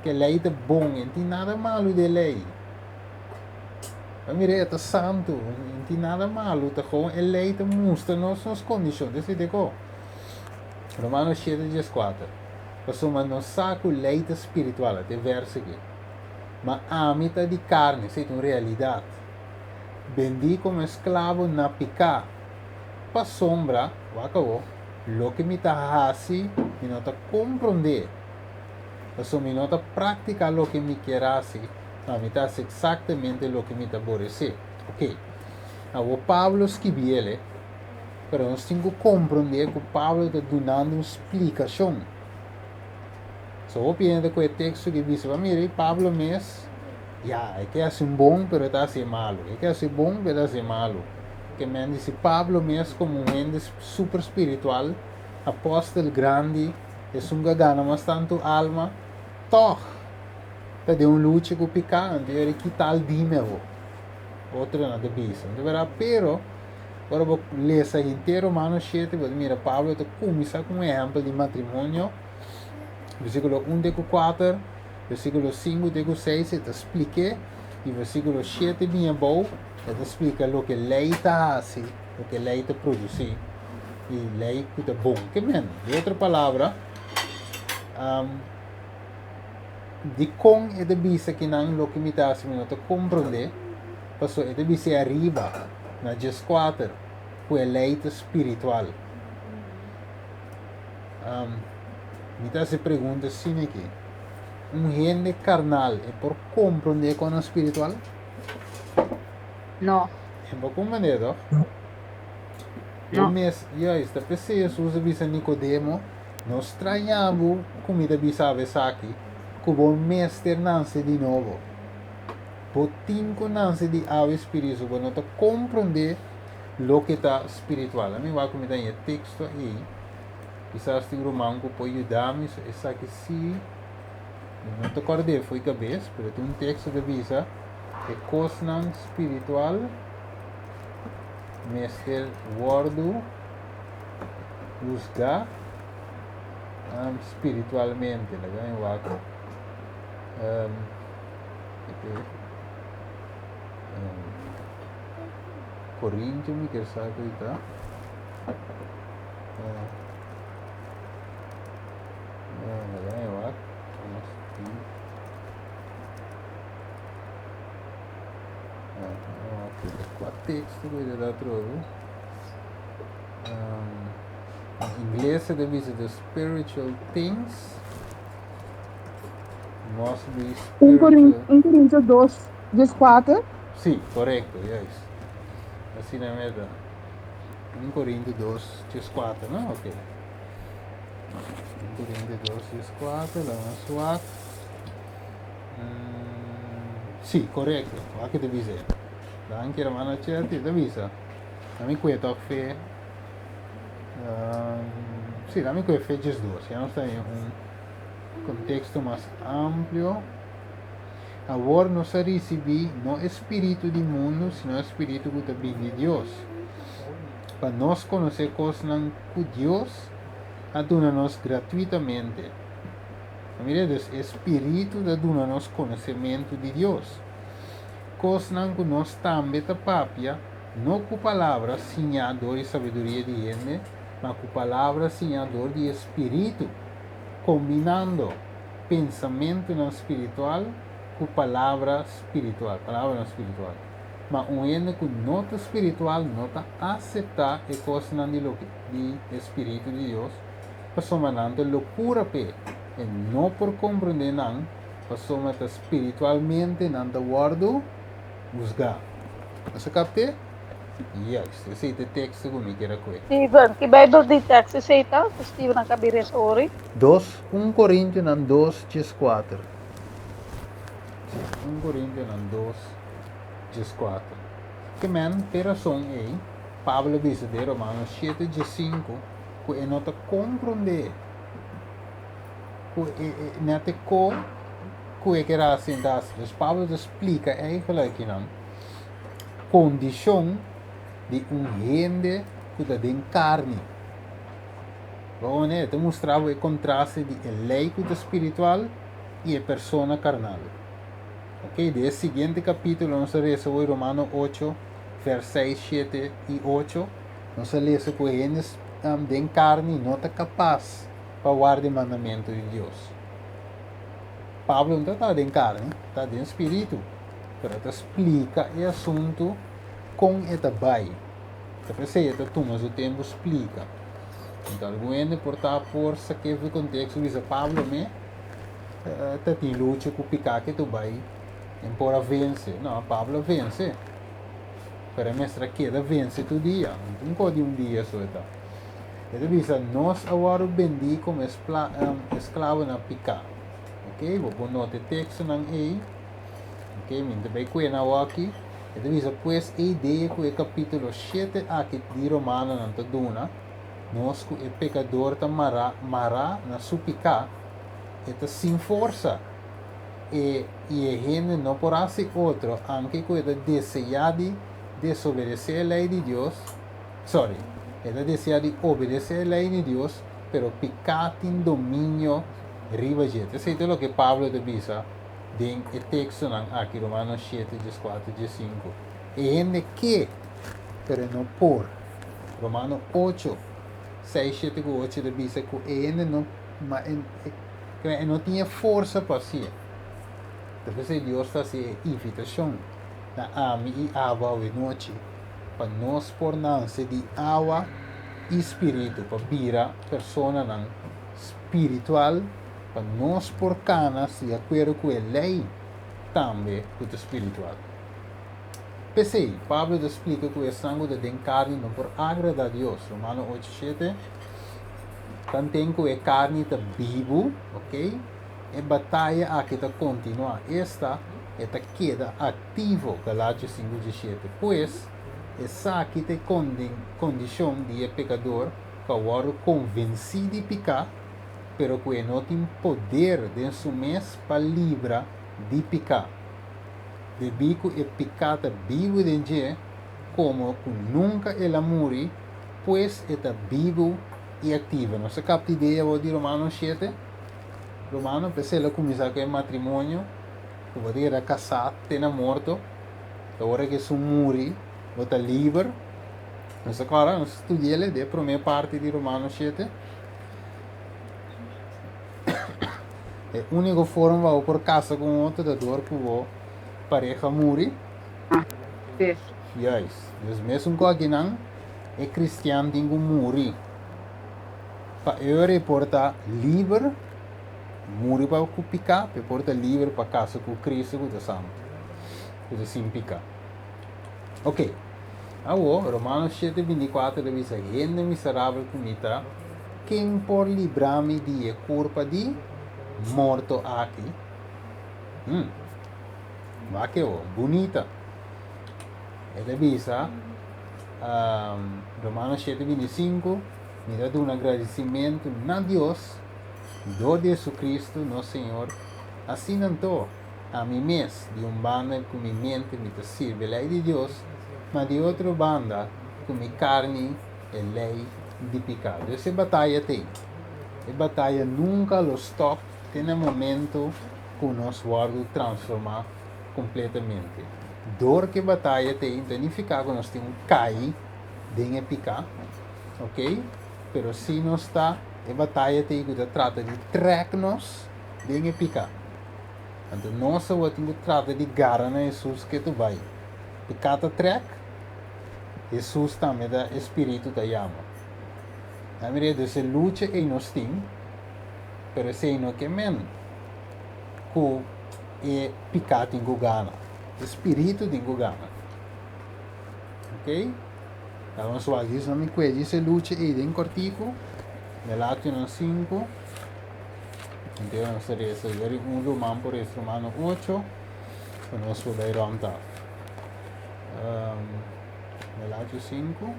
ku e lei ta bon, e no tin nada malu den e lei. Bo mira e ta santu, no tin nada malu, ta gewoon e lei ta mustra nos nos kondishon. Esei ta ko. Romanos shete dieskuater, Pasobra nos sa ku lei ta spiritual, ata e verso aki, ma ami ta di karni, esei ta un realidat, bendí komo esklabo na piká, pasobra, wak awor, loke mi ta hasi mi no ta komprondé, pasobra mi no ta praktiká loke mi kier hasi, ma mi ta hasi eksaktamente loke mi ta aboresé. Oke, awor Pablo skibi el e. Pero nos tin ku komprondé ku Pablo ta dunando un splikashon. So hopi hende ku e teksto ke bisa pa mira Pablo mes, ya, e ke hasi un bon pero e ta hasi e malu. E ke hasi bon pero e ta hasi e malu. Ke men di si Pablo mes komo un hende super spiritual, apòstel grandi, esun ku a gana mas tantu alma, tòg ta den un lucha ku piká, anto e ki tal dime awo? Otronan ta bisa. Anto bèrdat, pero. Ora bo lesa henter Romanos shete, bo ta mira Pablo ta kuminsá ku un ehèmpel di matrimonio. Versíkulo un te ku kuater, versíkulo sinku te ku seis e ta splik'é, i versíkulo shete bin abou e ta splika loke lei ta hasi, loke lei ta produsí i lei ku ta bon. Ke men? Di otro palabra, dikon e ta bisa kinan loke mi ta hasi mi no ta komprondé? Pasobra e ta bis'é ariba na djeskuater ku e lei ta spiritual. Mi ta hasi pregunta asina aki, Un hende karnal e por komprondé kosnan spiritual? No. E por komprondé tòg? No. Bo mes, juist, ta p'esei Hesus a bisa Nikodemo, No straña bo ku mi ta bisa bo esaki, ku bo mester nanse di nobo. Bo tin ku nanse di awa i spiritu, bo no ta komprondé loke ta spiritual. Ami wak ku mi ta haña e teksto ei, kisas tin ruman ku por yuda mi, so esaki sí mi no ta kòrd'é fo'i kabes, pero tin un teksto ta bisa e kosnan spiritual mester wòrdu husgá spiritualmente. Laga mi wak. Corintio mi kier sa ku ta. Kua teksto ku ta atrobe? Na ingles e ta bisa the spiritual things. Must be Un Corin spiritual. un Corintio dos, dieskuater. Sí, korekto, juist. Asina meta. 1 Corintio 2, 14, no? Ok. 1 Corintio 2, 14, la nos wak. Mm, sí, korekto. Wak te bisa. Danki, hermana Chetty, te bisa. Ami kue tok fe. Um, sí, ami kue fe 12. Ya nos ta en un konteksto mas amplio. Awor nos a risibí no e spiritu di mundu, sino e spiritu ku ta bin di Dios, pa nos konosé kosnan ku Dios a duna nos gratuitamente. Mira, dus e spiritu ta duna nos konosementu di Dios. Kosnan ku nos tambe ta papia, no ku palabra siñá dor di sabiduria di hende, ma ku palabra siñá dor di e spiritu. Kombinando pensamentunan spiritual ku palabra spiritual, palabranan spiritual. Ma un hende ku no ta spiritual no ta aseptá e kosnan di loke di e spiritu di Dios, pasobra nan ta lokura p'e. E no por komprondé nan, pasobra ta spiritualmente nan ta wòrdu husgá. Nos a kapt'é? Juist, esei ta e teksto ku mi kier a kue. Steven, ki Bijbel di tekst esei ta ku Steven a kabi resa ori? Dos, un Korintionan dos dieskuater. Sí, un Korintionan dos dieskuater. Ke men, p'e rason ei, Pablo a bisa den Romanos shete diesinku ku e no ta komprondé ku e nèt e ko ku e kier hasi en ta hasi. Dus Pablo ta splika eigelijk akinan kondishon di un hende ku ta den karni. Bo manera e ta mustra bo e kontraste di e lei ku ta spiritual i e persona karnal. Ok, den e siguiente kapítulo nos ta resa hoy Romano ocho vers seis, shete i ocho, nos ta lesa ku e hende den karni no ta kapas pa warda e mandamentu di Dios. Pablo no ta ta den karni, ta den spiritu. Pero e ta splika e asuntu kon e ta bai. Ta p'esei e ta tuma su tempu splika. Anto algun hende por ta por sak'é for konteksto bisa Pablo me ta tin lucha ku piká ke tu bai en por a vense. No, Pablo a vense. Pero e mester a keda vense tur dia. No ta un kos di un dia so e ta. E ta bisa nos a wòrdu bendí komo esklabo na piká. Ok, bo por nota e tekstonan ei. Ok, mi ta bai kue na awaki. E ta bisa, Pues e idea ku e kapítulo shete aki di Romanonan ta duna nos ku e pekador ta mará mará na su piká, e ta sin forsa, e i e hende no por hasi otro anke ku e ta deseá di desobedesé e lei di Dios, sorry, e ta deseá di obedesé e lei di Dios, pero piká tin dominio riba dje. Ta esei ta loke Pablo ta bisa den e tekstonan aki, Romanos shete, dieskuater, diesinku. E hende ke, pero e no por. Romano ocho, seis, shete ku ocho ta bisa ku e hende no, ma e, e no tin e forsa pa hasié. Ta p'esei Dios ta hasi e invitashon na ami i abo awenochi pa nos por nanse di awa i spiritu, pa bira personanan spiritual. Pa nos por kana di akuerdo ku e lei tambe ku ta spiritual. P'esei, Pablo ta splika ku esnan ku ta den karni no por agradá Dios, Romano ocho shete, Tanten ku e karni ta bibu, ok, e bataya aki ta kontinuá, esta, e ta keda aktivo, Galatio sinku dishete. Pues, esaki ta e kondishon di e pekador ku a wòrdu konvensí di piká, pero ku e no tin poder den su mes pa libra di piká. Debí ku e piká ta bibu den dje, komo ku nunka el a muri, pues e ta bibu i aktivo. Nos a kapta idea awor di Romano shete? Romano, p'esei el a kuminsá ku e matrimonio, ku bo ta keda kasá te na morto, ta ora ku esun muri, bo ta liber. Nos a kòrda? Nos a studia el den e promé parti di Romano shete. E úniko forma pa bo por kasa ku un otro ta dor ku bo pareha muri. Sí. Juist. Dus mesun ku akinan e kristian tin ku muri pa e ora e por ta liber, muri pa ku piká, pa e por ta liber pa kasa ku Kristu ku ta santu, ku ta sin piká. Ok. Awor, Romanos shete bintikuater ta bisa, Hende miserabel ku mi ta, ken por libra mi di e kurpa di morto aki? Hmm. Wak e awor, bunita. E ta bisa, um, Romanos shete bintisinku, Mi ta duna gradisimentu na Dios dor di Jesucristo nos Señor, asina anto, Ami mes, di un banda ku mi mente mi ta sirbi e lei di Dios, ma di otro banda ku mi karni e lei di piká. Dus e bataya t'ei. E bataya nunka lo stòp te na momento ku nos wòrdu transformá kompletamente. Dor ku e bataya t'ei no ta nifiká ku nos tin un kai den e piká, oke? Pero si nos ta, e bataya t'ei ku ta trata di trèk nos den e piká. Anto nos awor tin ku trata di gara na Hesus ke tu bai. Piká ta trèk, Hesus tambe ta e Spiritu ta yama. A mira, dus e lucha ei nos tin, pero esei no ke men ku e piká tin ku gana. E Spiritu tin ku gana. Ok? Ta nos wak djis no mi kue djis e lucha ei den kòrtiku. Galationan 5. Anto nos ta resa yori un ruman por resa Romano 8. Pa nos por bai rònt af. Um, Galatio 5.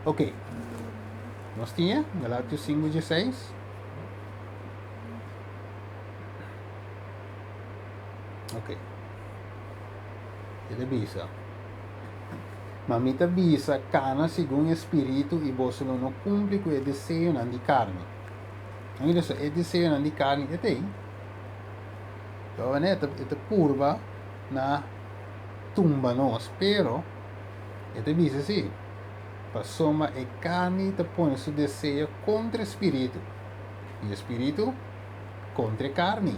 Ok. Nos tinha Galatio 5, 16. Ok. E ta bisa. Ma mi ta bisa, kana segun e spiritu i boso lo no kumpli ku e deseonan di karni. Mira so, e deseonan di karni e ta ei. E ta, e ta purba na tumba nos, pero e ta bisa si, pasobra e karni ta pone su deseo kontra e spiritu, i e spiritu kontra e karni.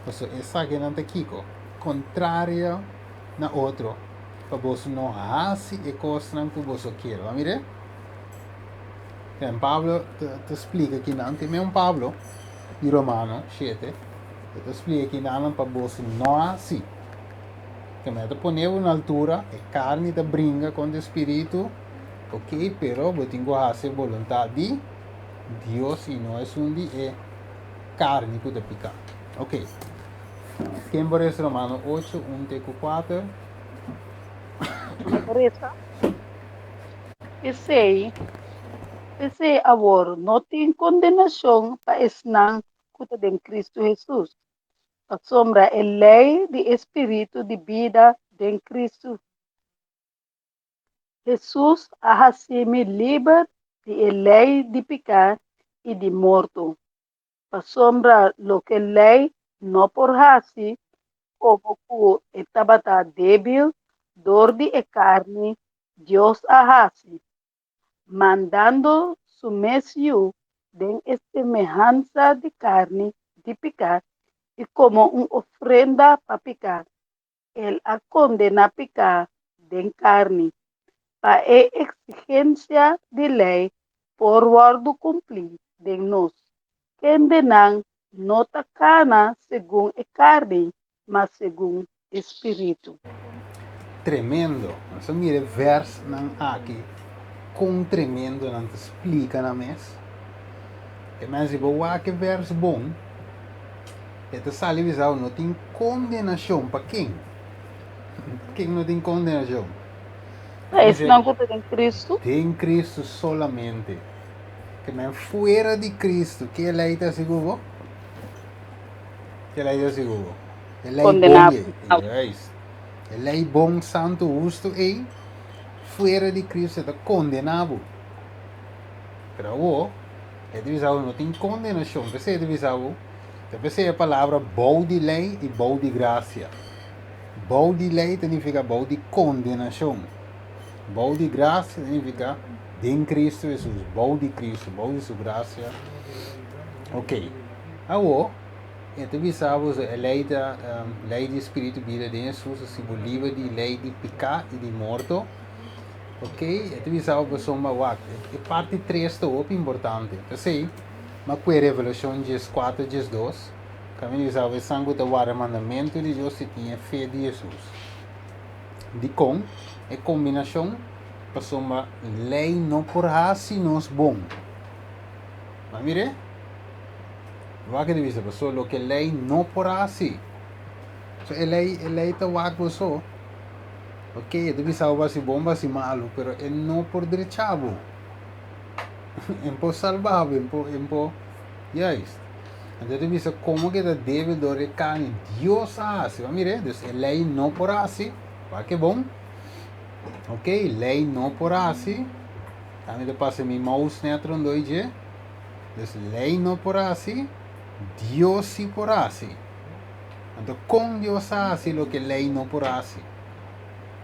Pasobra esakinan ta kiko? Kontrario na otro, pa boso no hasi e kosnan ku boso kier. Bo a mir'é? Ten Pablo ta splika kinan, tin un Pablo di Romano shete, e ta splika kinanan pa boso no hasi. Kende ta pone bo na altura, e karni ta bringa kontra e spiritu, ok, pero bo tin ku hasi e boluntat di Dios i no esun di e karni ku ta piká. Ok. Ken por resa Romano 8, 1 te ku 4? Mi por resa? P'esei, p'esei awor no tin kondenashon pa esnan ku ta den Kristu Hesus. Pasobra e lei di e spiritu di bida den Kristu Hesus a hasi mi liber di e lei di piká i di morto. Pasobra loke lei no por hasi, komo ku e tabata débil dor di e karni, Dios a hasi, mandando su mes Yu den e semehansa di karni di piká i komo un ofrenda pa piká. El a kondená piká den karni, pa e eksigensia di lei por wòrdu kumplí den nos, kendenan no ta kana segun e karni, ma segun e spiritu. Tremendo! Nos a mira e vèrsnan aki kon tremendo nan ta splika nan mes. E mester si bo wak e vèrs bon, E ta sali bisa no tin kondenashon pa ken? Ken no tin kondenashon? Pa esnan ku ta den Kristu. Den Kristu solamente. Ke men fuera di Kristu, ke lei ta hasi ku bo? Ke lei ta hasi ku bo? E lei bon ei. Juist. E lei bon, santu, hustu ei, fuera di Kristu e ta kondená bo. Pero awor, E ta bisa bo no tin kondenashon. P'esei e ta bisa bo, ta p'esei e palabra bou di lei i bou di grasia. Bou di lei ta nifiká bou di kondenashon. Bou di grasia ta nifiká den Kristu Hesus, bou di Kristu, bou di su grasia. Ok. Awor, e ta bisa bo e lei ta lei di spiritu bida den Hesus, hasi bo liber di lei di piká i di morto. Ok, e ta bisa bo pasobra wak, e parti tres ta hopi importante. P'esei, m'a kue Revelashon 14, 12, kaminda bisa bo esan ku ta warda mandamentu di Dios i tin e fe di Hesus. Dikon e kombinashon? Pasobra lei no por hasi nos bon. Bo a mir'é? Wak e ta bisa, pasobra loke lei no por hasi. So e lei, e lei ta wak bo so. Ok, e ta bisa bo basi bon, basi malu, pero e no por drecha bo. E por salba bo, e por, e por, juist. Anto e ta bisa como que ta débil door e carne, Dios a haci. Bo a mira? Dus e ley no por haci. Wak ke bon. Ok, ley no por haci. Ami ta pasa mi mouse net rondó i dje. Dus ley no por haci, Dios si por haci. Anto kon Dios a hasi loke lei no por hasi?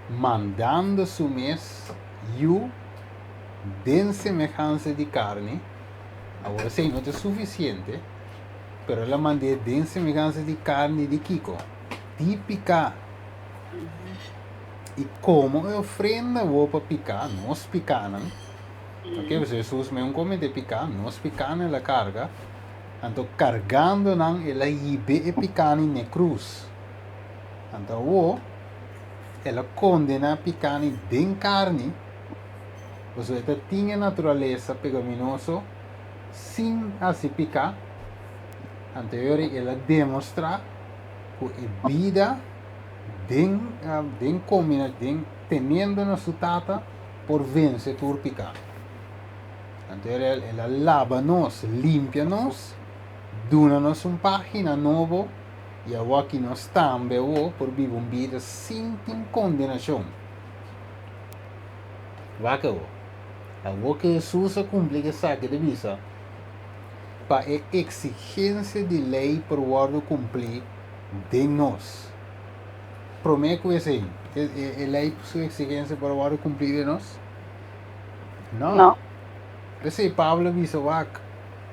Mandando su mes Yu den semehansa di karni, awor esei no ta sufisiente, pero el a mand'é den semehansa di karni di kiko? Di piká. I komo e ofrenda awor pa piká, nos pikánan, oke, pasobra Hesus mes un kometé piká, nos pikánan el a karga, Anto kargando nan el a hib'é e pikani n'e krus. Anto awor, el a kondená pikánan den karni, pasobra e ta tin e naturalesa pekaminoso sin hasi piká. Anto yori el a demostrá ku e bida den den kombina den teniendo na su Tata por vense tur piká. Anto yori el a laba nos, limpia nos, duna nos un página nobo i awor nos tambe awor por biba un bida sin tin kondenashon. Wak awor. Awor ku Hesus a kumpli ku esaki ta bisa, pa e eksigensia di lei por wòrdu kumplí den nos. Promé ku esei, e lei su eksigensia por a wòrdu kumplí den nos? No. No. P'esei Pablo a bisa, Wak,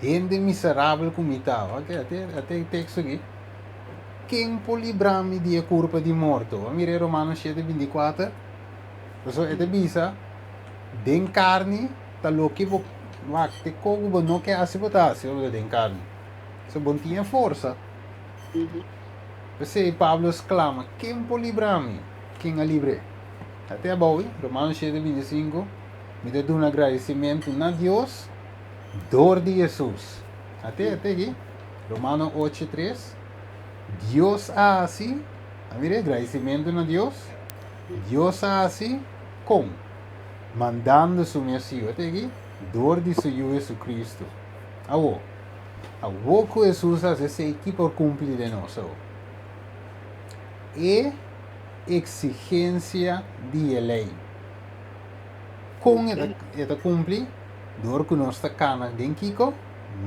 hende miserabel ku mi ta. Wak, ate, ate e teksto aki. Ken por libra mi di e kurpa di morto? A mira e Romanos 7, 24. Pasobra e ta bisa, den karni ta loke bo wak, te koku bo no ke hasi bo ta hasi ora bo ta den karni. So bo no tin e forsa. P'esei Pablo a sklama, Ken por libra mi? Ken a libr'é? Ate abou, Romanos 7, 25, Mi ta duna gradisimentu na Dios dor di Hesus. Ate, ate aki, Romano 8, 3, Dios a hasi, a mira, gradisimentu na Dios, Dios a hasi kon? Mandando su mes Yu, ate aki, dor di su Yu Jesucristo. Awo, awo ku Hesus a hasi esei, ki por kumpli den nos awo? E eksigensia di e lei. Kon e ta, e ta kumpli? Dor ku nos ta kana den kiko?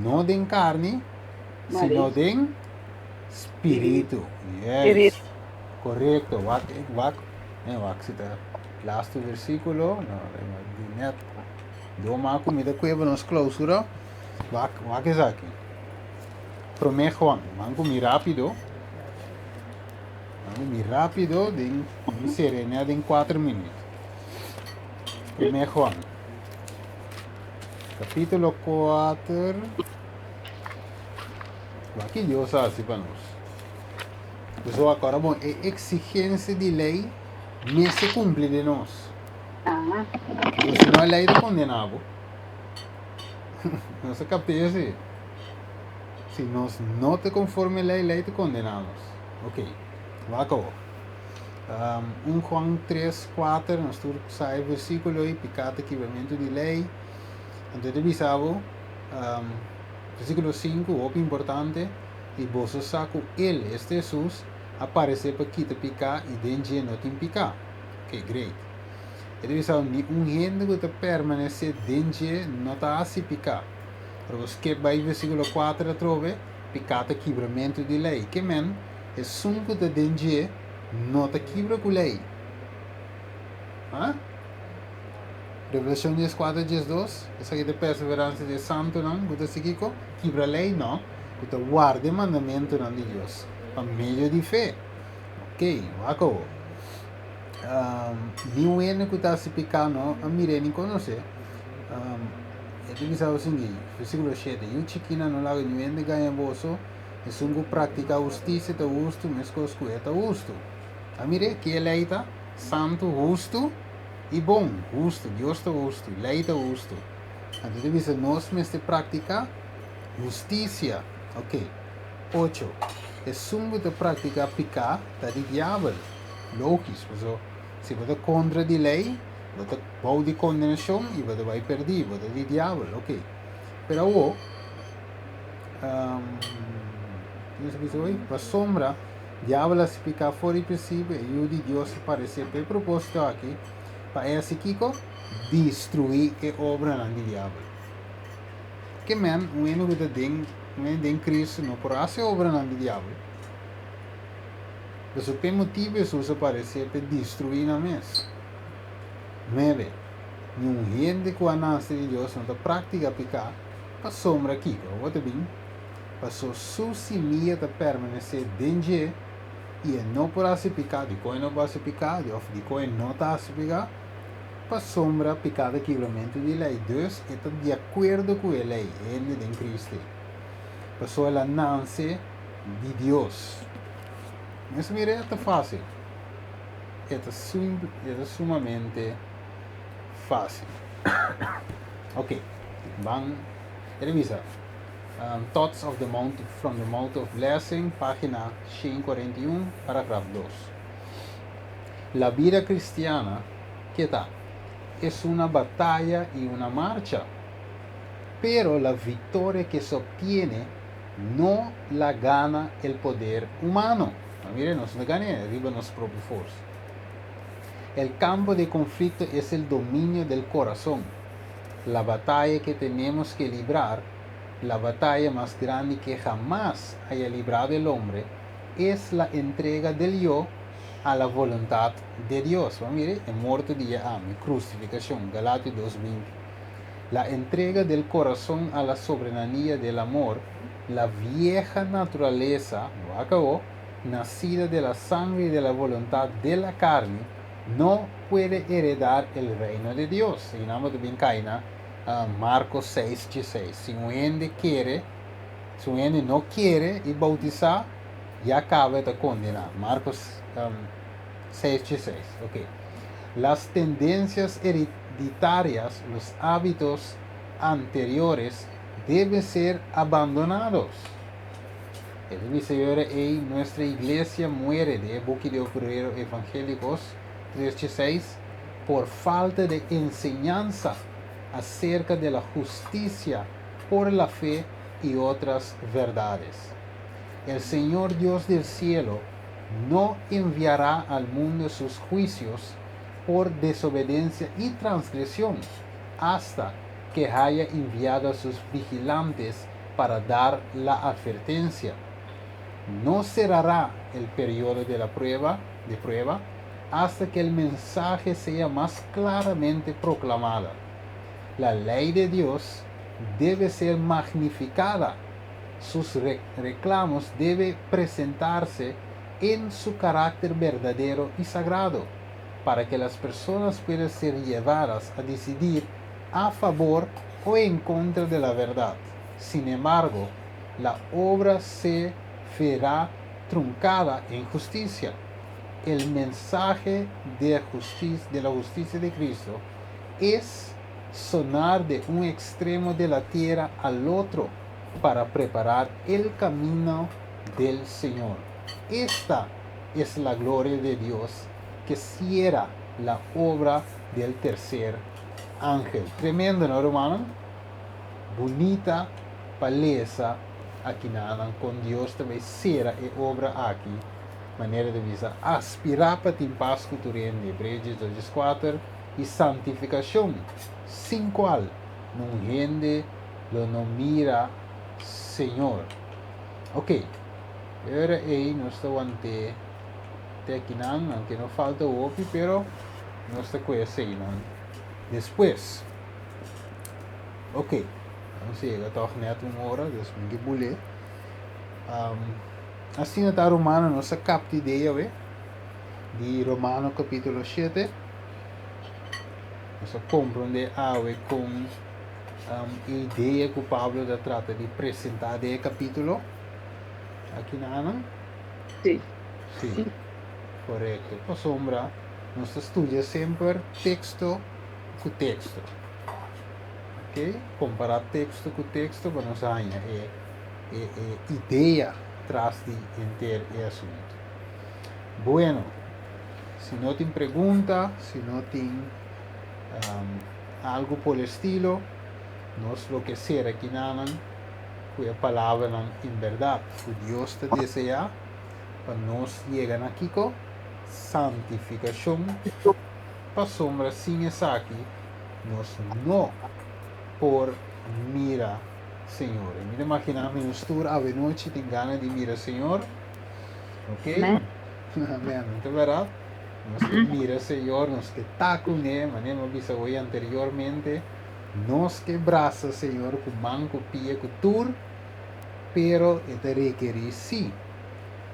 No den karni, sino den spiritu. Yes. Korekto. Wak, wak, eh, wak si ta laatste versíkulo. No, di net. Do ma ku mi ta kueba nos klousura. Wak, wak esaki. Promé Juan. Ban ku mi rápido. Ban ku mi rápido den mi serena den 4 minuut. Promé Juan. Kapítulo 4. Wak ki Dios a hasi pa nos. Dus wak ora bon, e eksigensia di lei mester kumpli den nos. Pues si no e lei ta kondena bo. Nos a kapta esei. Si nos no ta konforme lei, lei ta kondena nos. Ok, wak awor. 1 Juan 3, 4, nos tur sa e versíkulo ei, piká ta kibramentu di lei. Anto e ta bisa bo, versíkulo 5, hopi importante, I boso sa ku El, esta Hesus, a paresé pa kita piká i den dje no tin piká. Ok, great. E ta bisa bo, ni un hende ku ta permanesé den dje no ta hasi piká. Ora bo skip bai versíkulo 4 atrobe, piká ta kibramentu di lei. Ke men? Esun ku ta den dje no ta kibra ku lei. Ha? Revelashon 14, 12, Esaki ta e perseveransia di e santunan ku ta sigui kiko? Kibra lei? No, ku ta warda e mandamentunan di Dios pa medio di fe. Ok, wak awor. Niun hende ku ta hasi piká no a mir'é ni konos'é. E ta bisa bo sigui, versíkulo 7, Yu chikinan, no laga niun hende gaña boso. Esun ku praktiká hustisia ta hustu meskos ku e ta hustu. A mir'é, ki e lei ta? Santu, hustu i bon. Hustu, Dios ta hustu, lei ta hustu. Anto ta bisa nos mester praktiká hustisia. Oke. Ocho, Esun ku ta praktiká piká ta di diabel. Logis, paso si bo ta kontra di lei, bo ta bou di kondenashon i bo ta bai pèrdí, bo ta di diabel. Oke. Pero awor. Pasobra diabel a spiká for di prinsipio, e Yu di Dios a paresé pa e propósito aki, pa e hasi kiko? Destruí e obranan di diabel. Ke men, un hende ku ta den, un hende den Kristu no por hasi obranan di diabel. Pasobra pa e motibu Hesus a paresé, pa e destruí nan mes. 9, Niun hende ku a nase di Dios no ta praktika piká, Pasobra kiko awor ta bin? Paso su simia ta permanesé den dje, i e no por hasi piká. Dikon e no por hasi piká? Òf dikon e no ta hasi piká? Pasobra piká ta kibramentu di lei, dus e ta di akuerdo ku e lei, e hende den Kristu. Paso el a nanse di Dios. Nos mira e ta fásil. E ta simpel, e ta sumamente fásil. Ok, ban revisa. Thoughts of the Mount, from the Mount of Blessing, página 141, paragraf 2. La vida cristiana, ¿qué tal? Es una batalla y una marcha, pero la victoria que se obtiene no la gana el poder humano. Mire, nos no gana riba nos propio forsa. El campo de conflicto es el dominio del corazón. La batalla que tenemos que librar, la batalla más grande que jamás haya librado el hombre, es la entrega del yo a la voluntad de Dios. Mire, e morto di ami, krusifikashon, Galationan 2.20. La entrega del corazón a la soberanía del amor, la vieja naturaleza, lo acabó, nacida de la sangre y de la voluntad de la carne, no puede heredar el reino de Dios. I nos tambe kai na Marcos 6, 6. Si un hende kere, si un hende no kere i boutisá, ya kaba di kondená. Marcos 6, 6. Ok. Las tendencias hereditarias, los hábitos anteriores, deben ser abandonados. El dice, nuestra iglesia muere de Buki de Obreros Evangélicos 3.6 por falta de enseñanza acerca de la justicia por la fe y otras verdades. El Señor Dios del cielo no enviará al mundo sus juicios por desobediencia y transgresión hasta que haya enviado a sus vigilantes para dar la advertencia. No cerrará el periodo de prueba hasta que el mensaje sea más claramente proclamado. La ley de Dios debe ser magnificada. Sus reclamos deben presentarse en su carácter verdadero y sagrado, para que las personas puedan ser llevadas a decidir a favor o en contra de la verdad. Sin embargo, la obra se verá truncada en justicia. El mensaje de la justicia de Cristo es sonar de un extremo de la tierra al otro para preparar el camino del Señor. Esta es la gloria de Dios que cierra la obra del tercer ángel. Tremendo, ¿no, hermano? Bunita pa lesa aki nan kon Dios tambe sera e obra aki. Manera di bisa aspirá pa tin pas ku tur hende, Hebreonan 2, i santifikashon, sin kual niun hende lo no mira Señor. Ok, awor ei nos ta wanta te akinan, aunke no falta hopi, pero nos ta kue nan despues. Ok, ban yega toch net un ora, dus mi ke bule. Asina ta, rumannan, nos a kapta idea we, di Romano kapítulo 7. Nos a komprondé awe kon idea ku Pablo ta trata di presentá den e kapítulo. Akinan? Si. Si. Korekto. Pasombra, nos ta studia semper teksto ku teksto. Ok? Kompará teksto ku teksto pa nos haña e idea tras di henter e asuntu. Bueno, si no tin pregunta, si no tin algu por estilo, nos lo ke sera akinan ku e palabranan en berdat ku Dios ta deseá pa nos yega na kiko santifikashon, pasombra sin esaki nos no por mira Señor. I mi ta imaginá mi nos tur awe nochi tin gana di mira Señor. Ok? Amèn. Amèn. No ta berdat? Nos ke mira Señor, nos ke ta kuné, manera mi a bisa awe anteriormente, nos ke brasa Señor ku man, ku pia, ku tur, pero e ta rekerí sí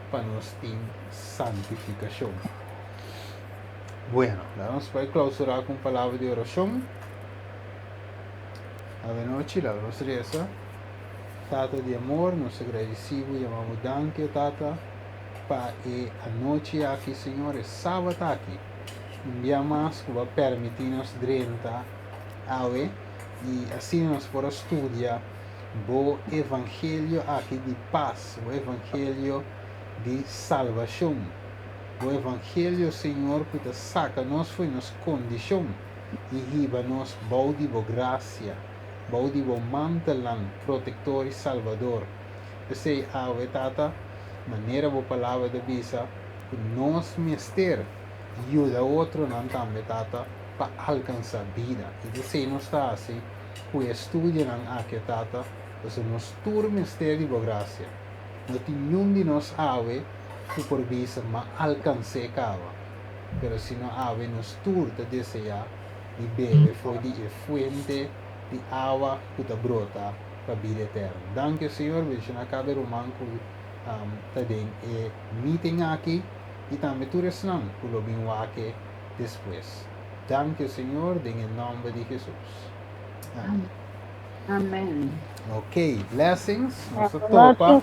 pa nos tin santifikashon. Bueno, nos ta bai klousurá ku palabra di orashon. Awe nochi, laga nos resa. Tata di amor, nos ta gradisí i yama Bo danki, Tata, pa pa e anochi aki, Señor, e sabat aki. Un bia mas ku bo a permití nos drenta awe i asina nos por a studia bo evangelio aki di pas, bo evangelio di salbashon, bo evangelio, Señor, ku ta saka nos fo'i nos kondishon i hiba nos bou di bo grasia, bou di bo mantelnan protektor i salbador. P'esei awe, Tata, manera bo Palabra ta bisa, ku nos mester yuda otronan tambe, Tata, pa alkansá bida. I p'esei nos ta hasi ku e estudionan aki, Tata, pasobra nos tur mester di bo grasia. No tin niun di nos awe ku por bisa, M'a alkans'é kaba. Pero sino awe nos tur ta deseá di bebe for di e fuente di awa ku ta brota pa bida eterno. Danki, Señor. Bendiciona cada ruman cu ta den e meeting aki y tambe tur esnan cu lo bin wak despues. Danki, Señor, den e nomber di Jesus. Amen. Amen. Ok, blessings. Nos ta topa.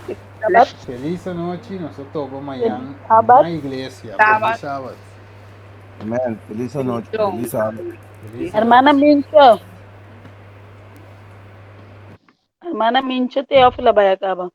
Feliz anochi. Nos ta topa mañan na iglesia. Feliz Sabbat. Amen. Feliz anochi. Feliz Sabbat. Feliz Hermana anochi. Mincho. Hermana Mincho Teófila bai a kaba.